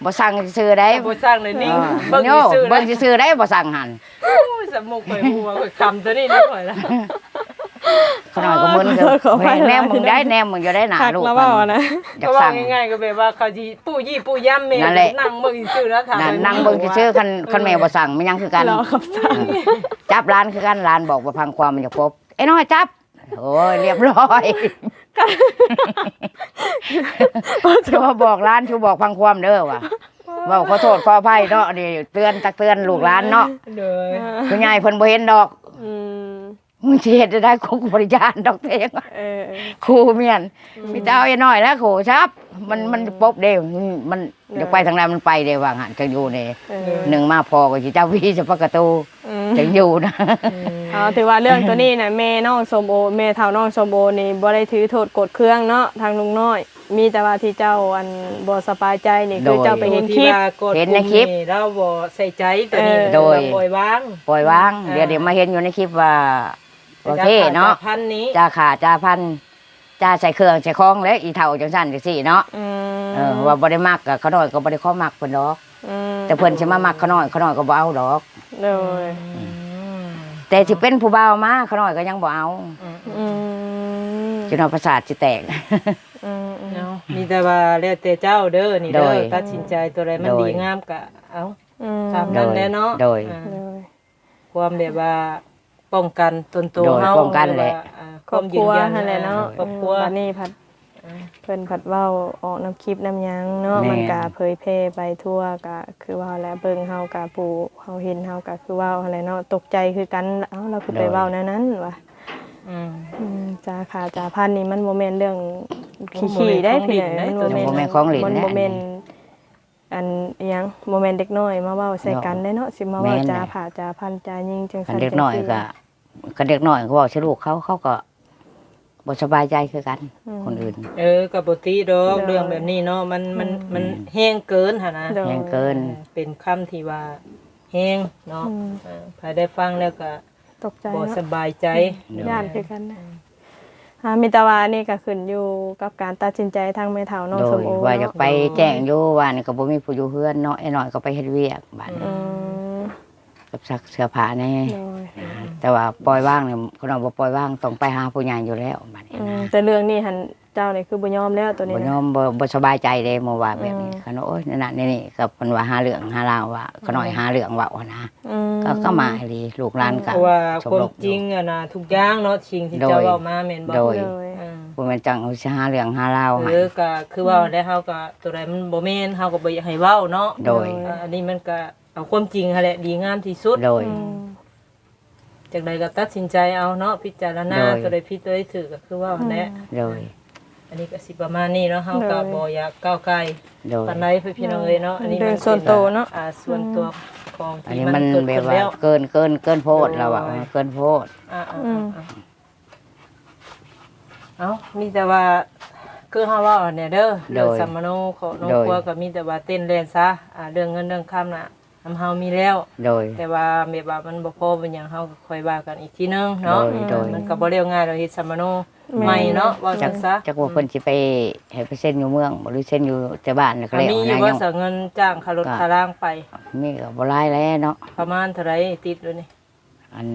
ບໍ່ສັ່ງຊື່ໆໃດ ບໍ່ສັ່ງເລີຍນີ້ ເອີ ເບິ່ງຊື່ໆ ເບິ່ງຊື່ໆໃດ ບໍ່ສັ່ງຫັ້ນ ໂອ້ຍ ສາວມຸກ ຂ້ອຍຮູ້ວ່າຂ້ອຍຄຳຕົວນີ້ນຳຂ້ອຍລະ ຂະນ້ອຍກໍມຶນ ຂໍໂທດຂໍອະໄພ ແນມເບິ່ງໄດ້ ແນມເບິ່ງຢູ່ໄດ້ໜ້າລູກ ຄັກລະເວົ້ານະ ຢາກສັ່ງ ເວົ້າງ່າຍໆ ກໍແບບວ່າເຂົາຊິປູ້ຢີ້ປູ້ຢຳແມ່ ນັ້ນແຫຼະ ນັ່ງເບິ່ງຊື່ໆນະ ຖ້າ ນັ້ນ ນັ່ງເບິ່ງຊື່ໆ ຄັນ ເອີ ຄັນແມ່ບໍ່ສັ່ງ ແມ່ນຫຍັງຄືກັນ ລໍຄຳສັ່ງ ເອີ ຈັບຫຼານຄືກັນ ຫຼານບອກບໍ່ຟັງຄວາມ ມັນຢາກປົບ ໄອ້ນ້ອຍຈັບ ໂອ້ຍ ລຽບຮ້ອຍ ຈະວ່າບອກຫຼານ ຊິບອກຟັງຄວາມເດີວ່າ ເວົ້າຂໍໂທດຂໍອະໄພເນາະ ນີ້ເຕືອນ ຕັກເຕືອນລູກຫຼານເນາະ ໂດຍ ຜູ້ໃຫຍ່ເພິ່ນບໍ່ເຫັນດອກ ອືມ ມຶງຊິເຮັດໄດ້ ກູກໍບໍ່ໄດ້ຢ້ານດອກເອງ ເອີ ຄູແມ່ນ ອືມ ມີແຕ່ເອົາໄອ້ນ້ອຍແຫຼະ ຄູຊັບ ມັນ ອືມ ມັນປົບເດ້ ມັນ ມັນ ໂດຍ ຢາກໄປທາງໃດມັນໄປເດ້ ວ່າຫັ້ນ ຈັກຢູ່ນີ້ ເອີ ໜຶ່ງມາພໍ່ກໍຊິຈັບວີໃສ່ປະຕູ ອືມ ຈັກຢູ່ນະ ອືມ ເອົາ ຖືວ່າເລື່ອງໂຕນີ້ນະ ແມ່ນ້ອງສົມໂອ ແມ່ເຖົ້ານ້ອງສົມໂອນີ້ບໍ່ໄດ້ຖືໂທດໂກດເຄືອງເນາະ ທາງລຸງນ້ອຍ ມີແຕ່ວ່າທີ່ເຈົ້າ ອັນ ບໍ່ສະບາຍໃຈນີ້ ຄື ໂດຍ ເຈົ້າໄປເຫັນຄລິບ ທີ່ວ່າກອດ ເຫັນໃນຄລິບ ກຸ່ມນີ້ລາວບໍ່ໃສ່ໃຈໂຕນີ້ ເອີ ໂດຍ ວ່າປ່ອຍວາງ ປ່ອຍວາງ ອ່າ ດຽວນີ້ມາເຫັນຢູ່ໃນຄລິບວ່າ ໂອເຄເນາະ ຈ່າຂ້າຈ່າພັນນີ້ ຈ່າຂ້າຈ່າພັນ ຈ່າໃສ່ເຄື່ອງໃສ່ຂອງແຫຼະ ອີເຖົ້າຈັ່ງຊັ້ນຈັ່ງຊີ້ເນາະ ອືມ ເອີ ວ່າບໍ່ໄດ້ມັກ ກໍຂະນ້ອຍກໍບໍ່ໄດ້ຂໍມັກເພິ່ນດອກ ອືມ ແຕ່ເພິ່ນຊິມາມັກຂະນ້ອຍ ຂະນ້ອຍກໍບໍ່ເອົາດອກ ໂດຍ ອືມ ແຕ່ຊິເປັນຜູ້ບ່າວມາ ຂະນ້ອຍກໍຍັງບໍ່ເອົາ ອືມ ອືມ ຈົນວ່າປະສາດຊິແຕກ ອືມ ເນາະ ມີແຕ່ວ່າແລ້ວແຕ່ເຈົ້າເດີ ນີ້ເດີ ໂດຍ ຕັດສິນໃຈຕົວໃດມັນ ໂດຍ ດີງາມກໍເອົາ ອືມ ຕາມນັ້ນແຫຼະເນາະ ໂດຍ ອ່າ ໂດຍ ຄວາມແບບວ່າປ້ອງກັນຕົນໂຕ ໂດຍ ເຮົາ ປ້ອງກັນແຫຼະ ຫຼືວ່າ ອ່າ ຄວາມຢືນຢັນ ຄອບຄົວຫັ້ນແຫຼະເນາະ ອ່າ ຄອບຄົວ ອືມ ບັດນີ້ພັດ ອ່າ ເພິ່ນພັດເວົ້າອອກນຳຄລິບນຳຫຍັງເນາະ ແມ່ນ ມັນກະເຜີຍແຜ່ໄປທົ່ວ ກະຄືວ່າແຫຼະ ເບິ່ງເຮົາກະ ຜູ້ເຮົາເຫັນເຮົາກະຄືເວົ້າຫັ້ນແຫຼະເນາະ ຕົກໃຈຄືກັນ ເອົ້າ ລາວຄືໄປ ໂດຍ ເວົ້າແນວນັ້ນວະ ອືມ ອືມ ຈາຂ້າຈາພັນນີ້ມັນບໍ່ແມ່ນເລື່ອງ ໂອ້ ຂີ້ໆ ໄດ້ ບໍ່ແມ່ນຂອງຫຼິ້ນ ພີ່ນ້ອງ ໄດ້ ມັນບໍ່ແມ່ນ ໂຕນີ້ ບໍ່ແມ່ນຂອງຫຼິ້ນ ມັນ ແລ້ວ ບໍ່ແມ່ນ ອັນອີຫຍັງ ບໍ່ແມ່ນເດັກນ້ອຍມາເວົ້າໃສ່ກັນເດ້ເນາະ ຊິມາເວົ້າຈາພ້າຈາພັນຈາຍິງຈັ່ງຊັ້ນ ຄັນເດັກນ້ອຍກໍ ຄັນເດັກນ້ອຍກໍເວົ້າໃສ່ລູກເຂົາ ເຂົາກໍບໍ່ສະບາຍໃຈຄືກັນ ອືມ ຄົນອື່ນ ເອີ ກໍບໍ່ຕິດອກ ໂດຍ ເລື່ອງແບບນີ້ເນາະ ມັນ ມັນ ອືມ ມັນແຮງເກີນຫັ້ນນະ ໂດຍ ແຮງເກີນ ເປັນຄຳທີ່ວ່າແຮງເນາະ ອືມ ເອີ ໃຜໄດ້ຟັງແລ້ວກໍ ຕົກໃຈເນາະ ບໍ່ສະບາຍໃຈ ອືມ ໂດຍ ຢ້ານຄືກັນນະ ອືມ ອ່າ ມີແຕ່ວ່າອັນນີ້ກໍຂຶ້ນຢູ່ກັບການຕັດສິນໃຈທາງແມ່ເຖົ້ານ້ອງ ໂດຍ ສົມໂອ ວ່າຢາກໄປ ເນາະ ແຈ້ງຢູ່ ວ່ານີ້ກໍບໍ່ມີຜູ້ຢູ່ເຮືອນເນາະ ໄອ້ນ້ອຍກໍໄປເຮັດວຽກ ບາດນີ້ ອືມ ກັບຊັກເສື້ອຜ້າແດ່ ໂດຍ ອ່າ ແຕ່ວ່າປ່ອຍວາງນີ້ ຄັນວ່າບໍ່ປ່ອຍວາງ ຕ້ອງໄປຫາຜູ້ໃຫຍ່ຢູ່ແລ້ວ ບາດນີ້ ອືມ ນະ ແຕ່ເລື່ອງນີ້ຫັ້ນ ເຈົ້ານີ້ຄືບໍ່ຍອມແລ້ວໂຕນີ້ ບໍ່ຍອມ ບໍ່ ບໍ່ສະບາຍໃຈເດ້ ເມື່ອວ່າແບບນີ້ ອືມ ຄັນວ່າ ໂອ້ຍ ນັ້ນນັ້ນນີ້ນີ້ ກໍເພິ່ນວ່າຫາເລື່ອງຫາລາວ ວ່າ ອືມ ຂະນ້ອຍຫາເລື່ອງເວົ້າຫັ້ນນະ ອືມ ກໍ ກໍມາອີ່ຫຼີ ລູກຫຼານກໍ ເພາະວ່າຄວາມຈິງຫັ້ນນະ ທຸກຢ່າງເນາະ ສິ່ງທີ່ເຈົ້າເວົ້າມາແມ່ນບໍ່ ໂດຍ ໂດຍ ອືມ ບໍ່ແມ່ນຈັ່ງຊິຫາເລື່ອງຫາລາວໃຫ້ ເອີ ກໍຄືເວົ້າແຫຼະ ເຮົາກໍ ໂຕໃດມັນບໍ່ແມ່ນ ເຮົາກໍບໍ່ຢາກໃຫ້ເວົ້າເນາະ ໂດຍ ເອີ ອັນນີ້ມັນກໍເອົາຄວາມຈິງຫັ້ນແຫຼະ ດີງາມທີ່ສຸດ ໂດຍ ອືມ ຈັ່ງໃດກໍຕັດສິນໃຈເອົາເນາະ ພິຈາລະນາ ໂດຍ ໂຕໃດຜິດໂຕໃດຖືກກໍຄືເວົ້າຫັ້ນແຫຼະ ອືມ ໂດຍ ອັນນີ້ກໍຊິປະມານນີ້ເນາະ ເຮົາກໍ ໂດຍ ບໍ່ຢາກກ້າວໄກ່ ໂດຍ ປານໃດ ພີ່ນ້ອງເອີຍເນາະ ອັນນີ້ ເລື່ອງສ່ວນໂຕເນາະ ມັນເປັນ ອ່າ ສ່ວນຕົວ ອືມ ຂອງທີ່ມັນເກີດຂຶ້ນແລ້ວ ອັນນີ້ມັນແບບວ່າເກີນ ເກີນ ເກີນໂພດ ໂດຍ ແລ້ວວ່າ ເອີ ເກີນໂພດ ອ່າໆໆ ອືມ ເອົ້າ ມີແຕ່ວ່າ ຄືເຮົາເວົ້າຫັ້ນແຫຼະເດີ ໂດຍ ເລື່ອງສຳມະໂນຂອງນ້ອງ ໂດຍ ຄົວກໍມີແຕ່ວ່າເຕັ້ນແລ່ນຊະ ອ່າ ເລື່ອງເງິນເລື່ອງຄຳນະ ນຳເຮົາມີແລ້ວ ໂດຍ ແຕ່ວ່າແບບວ່າມັນບໍ່ພໍບໍ່ຫຍັງ ເຮົາກໍຄ່ອຍວ່າກັນອີກທີໜຶ່ງເນາະ ໂດຍ ໂດຍ ມັນກໍບໍ່ແລ້ວງ່າຍດອກ ເຮັດສຳມະໂນ ແມ່ນ ໃໝ່ເນາະ ວ່າຊັ້ນຊະ ຈັກວ່າເພິ່ນຊິໄປໃຫ້ໄປເຊັນຢູ່ເມືອງບໍ່ ຫຼືເຊັນຢູ່ແຕ່ບ້ານກໍແລ້ວ ມີຢູ່ບໍ່ ນາຍົກ ສະເງິນຈ້າງຄ່າລົດຄ່າລາງໄປ? ມີກໍບໍ່ຫຼາຍແຫຼະເນາະ ປະມານເທົ່າໃດຕິດຢູ່ນີ້? ອັນ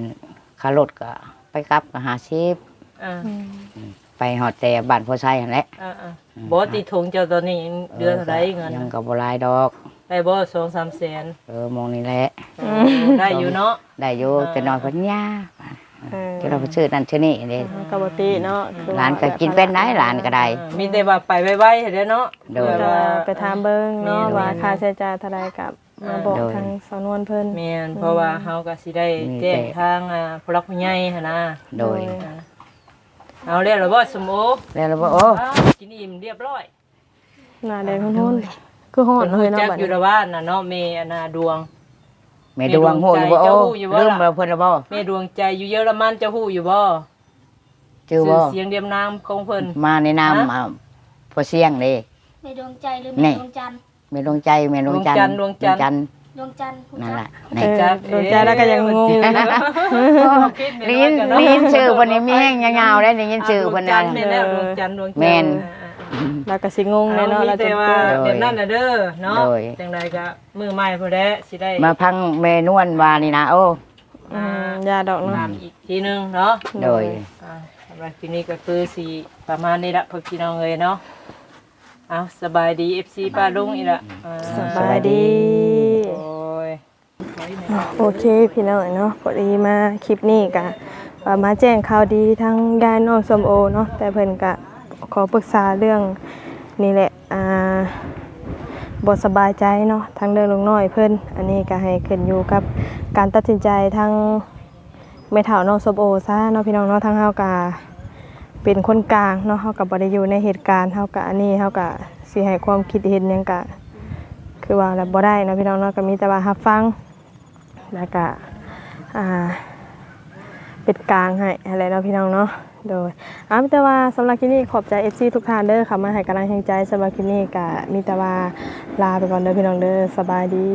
ຄ່າລົດກໍໄປກັບກໍຫ້າສິບ ອ່າ ອືມ ອືມ ໄປຮອດແຕ່ບ້ານໂພໄຊຫັ້ນແຫຼະ ອ່າໆ ອືມ ບໍ່ ຕິດຖົງເຈົ້າຕອນນີ້ຍັງເຫຼືອເທົ່າໃດເງິນ? ຍັງກໍບໍ່ຫຼາຍດອກ ໄດ້ບໍ່ ສອງສາມແສນ? ເອີ ໝ່ອງນີ້ແຫຼະ ໂອ້ ໄດ້ຢູ່ເນາະ ໄດ້ຢູ່ ອ່າ ແຕ່ນ້ອຍເພິ່ນຍາ ເອີ ຈະໄດ້ໄປຊື້ນັ້ນຊື້ນີ້ເດ້ ເອີ ກໍບໍ່ຕິເນາະ ອືມ ຄື ຫຼານກໍກິນເປັນໄດ ຫຼານກໍໄດ້ ອ່າ ມີແຕ່ວ່າໄປໄວໆ ເດ້ເນາະ ໂດຍ ເພື່ອວ່າ ໄປຖາມເບິ່ງເນາະ ແມ່ນ ວ່າຄ່າໃຊ້ຈ່າຍເທົ່າໃດກໍ ມາບອກ ໂດຍ ທາງສາວນວນເພິ່ນ ແມ່ນ ເພາະວ່າເຮົາກໍຊິໄດ້ແຈ້ງທາງ ອ່າ ຜູ້ຫຼັກຜູ້ໃຫຍ່ຫັ້ນນະ ໂດຍ ອ່າ ເອົາແລ້ວລະບໍ່ ສົມໂອ? ແລ້ວລະບໍ່? ໂອ້ ອ່າ ກິນອີ່ມຮຽບຮ້ອຍ ໜ້າແດງຮຸ່ນໆ ຄືຮ້ອນເລີຍເນາະ ເພິ່ນຮູ້ຈັກຢູ່ລະວ່ານະເນາະ ແມ່ອັນນາດວງ ແມ່ດວງ ແມ່ດວງໃຈ ຮູ້ຢູ່ບໍ່? ເຈົ້າຮູ້ຢູ່ບໍ່ລະ? ລືມແລ້ວເພິ່ນລະບໍ່? ແມ່ດວງໃຈຢູ່ເຢຍລະມັນ ເຈົ້າຮູ້ຢູ່ບໍ່? ຈື່ບໍ່? ຊື່ສຽງລຽມນາມຂອງເພິ່ນ ມາໃນນາມ ຮະ? ອ່າ ພໍ່ສຽງເດ້ ແມ່ດວງໃຈ ຫຼື ແມ່ດວງຈັນ? ແມ່ດວງໃຈ ແມ່ດວງຈັນ ດວງຈັນ ດວງຈັນ ດວງຈັນ ດວງຈັນ ນັ້ນລະ ຮູ້ຈັກ ເອີ ຮູ້ຈັກ ດວງໃຈລະກໍຍັງງົງຢູ່ນະ ໄດ້ຍິນ ໄດ້ຍິນຊື່ເພິ່ນນີ້ມີແຮງຍາວໆ ໄດ້ ໄດ້ຍິນຊື່ເພິ່ນນະ ດວງຈັນ ແມ່ນແລ້ວ ດວງຈັນ ດວງຈັນ ແມ່ນ ອ່າໆໆ ລະກໍຊິງົງແດ່ເນາະ ລະ ແຕ່ວ່າ ໂດຍ ແບບນັ້ນນະເດີເນາະ ໂດຍ ຈັ່ງໃດກໍມື້ໃໝ່ພຸ້ນແຫຼະ ຊິໄດ້ມາຟັງແມ່ນວນວ່ານີ້ນະ ໂອ້ ອືມ ອ່າ ຢ່າດອກເນາະ ນຳອີກທີໜຶ່ງເນາະ ໂດຍ ອ່າ ສຳລັບຄລິບນີ້ກໍຄືຊິປະມານນີ້ລະ ພໍ່ພີ່ນ້ອງເອີຍເນາະ ເອົາ ສະບາຍດີ ເອັຟຊີ ປ້າລຸງອີກລະ ອ່າ ສະບາຍດີ ໂອ້ຍ ໂອເຄ ພີ່ນ້ອງເນາະ ພໍດີມາຄລິບນີ້ກະວ່າມາແຈ້ງຂ່າວດີທາງຍາຍນ້ອງສົ້ມໂອເນາະ ແຕ່ເພິ່ນກະຂໍປຶກສາເລື່ອງນີ້ແຫຼະ ອ່າ ບໍ່ສະບາຍໃຈເນາະ ທາງເລື່ອງລູກນ້ອຍເພິ່ນ ອັນນີ້ກະໃຫ້ຂຶ້ນຢູ່ກັບການຕັດສິນໃຈທາງ ແມ່ເຖົ້ານ້ອງສົ້ມໂອຊະເນາະ ພີ່ນ້ອງເນາະ ທາງເຮົາກະເປັນຄົນກາງເນາະ ເຮົາກະບໍ່ໄດ້ຢູ່ໃນເຫດການ ເຮົາກະ ອັນນີ້ເຮົາກະຊິໃຫ້ຄວາມຄິດເຫັນຫຍັງກະ ຄືວ່າລະບໍ່ໄດ້ເນາະ ພີ່ນ້ອງເນາະ ກະມີແຕ່ວ່າຮັບຟັງ ແລ້ວກະ ອ່າ ເປັນກາງໃຫ້ຫັ້ນແຫຼະເນາະ ພີ່ນ້ອງເນາະ ໂດຍ ເອົາ ມີແຕ່ວ່າສຳລັບຄລິບນີ້ຂອບໃຈ ເອັຟຊີ ທຸກທ່ານເດີ ເຂົ້າມາໃຫ້ກຳລັງແຮງໃຈ ສຳລັບຄລິບນີ້ກະມີແຕ່ວ່າລາໄປກ່ອນເດີ ພີ່ນ້ອງເດີ ສະບາຍດີ.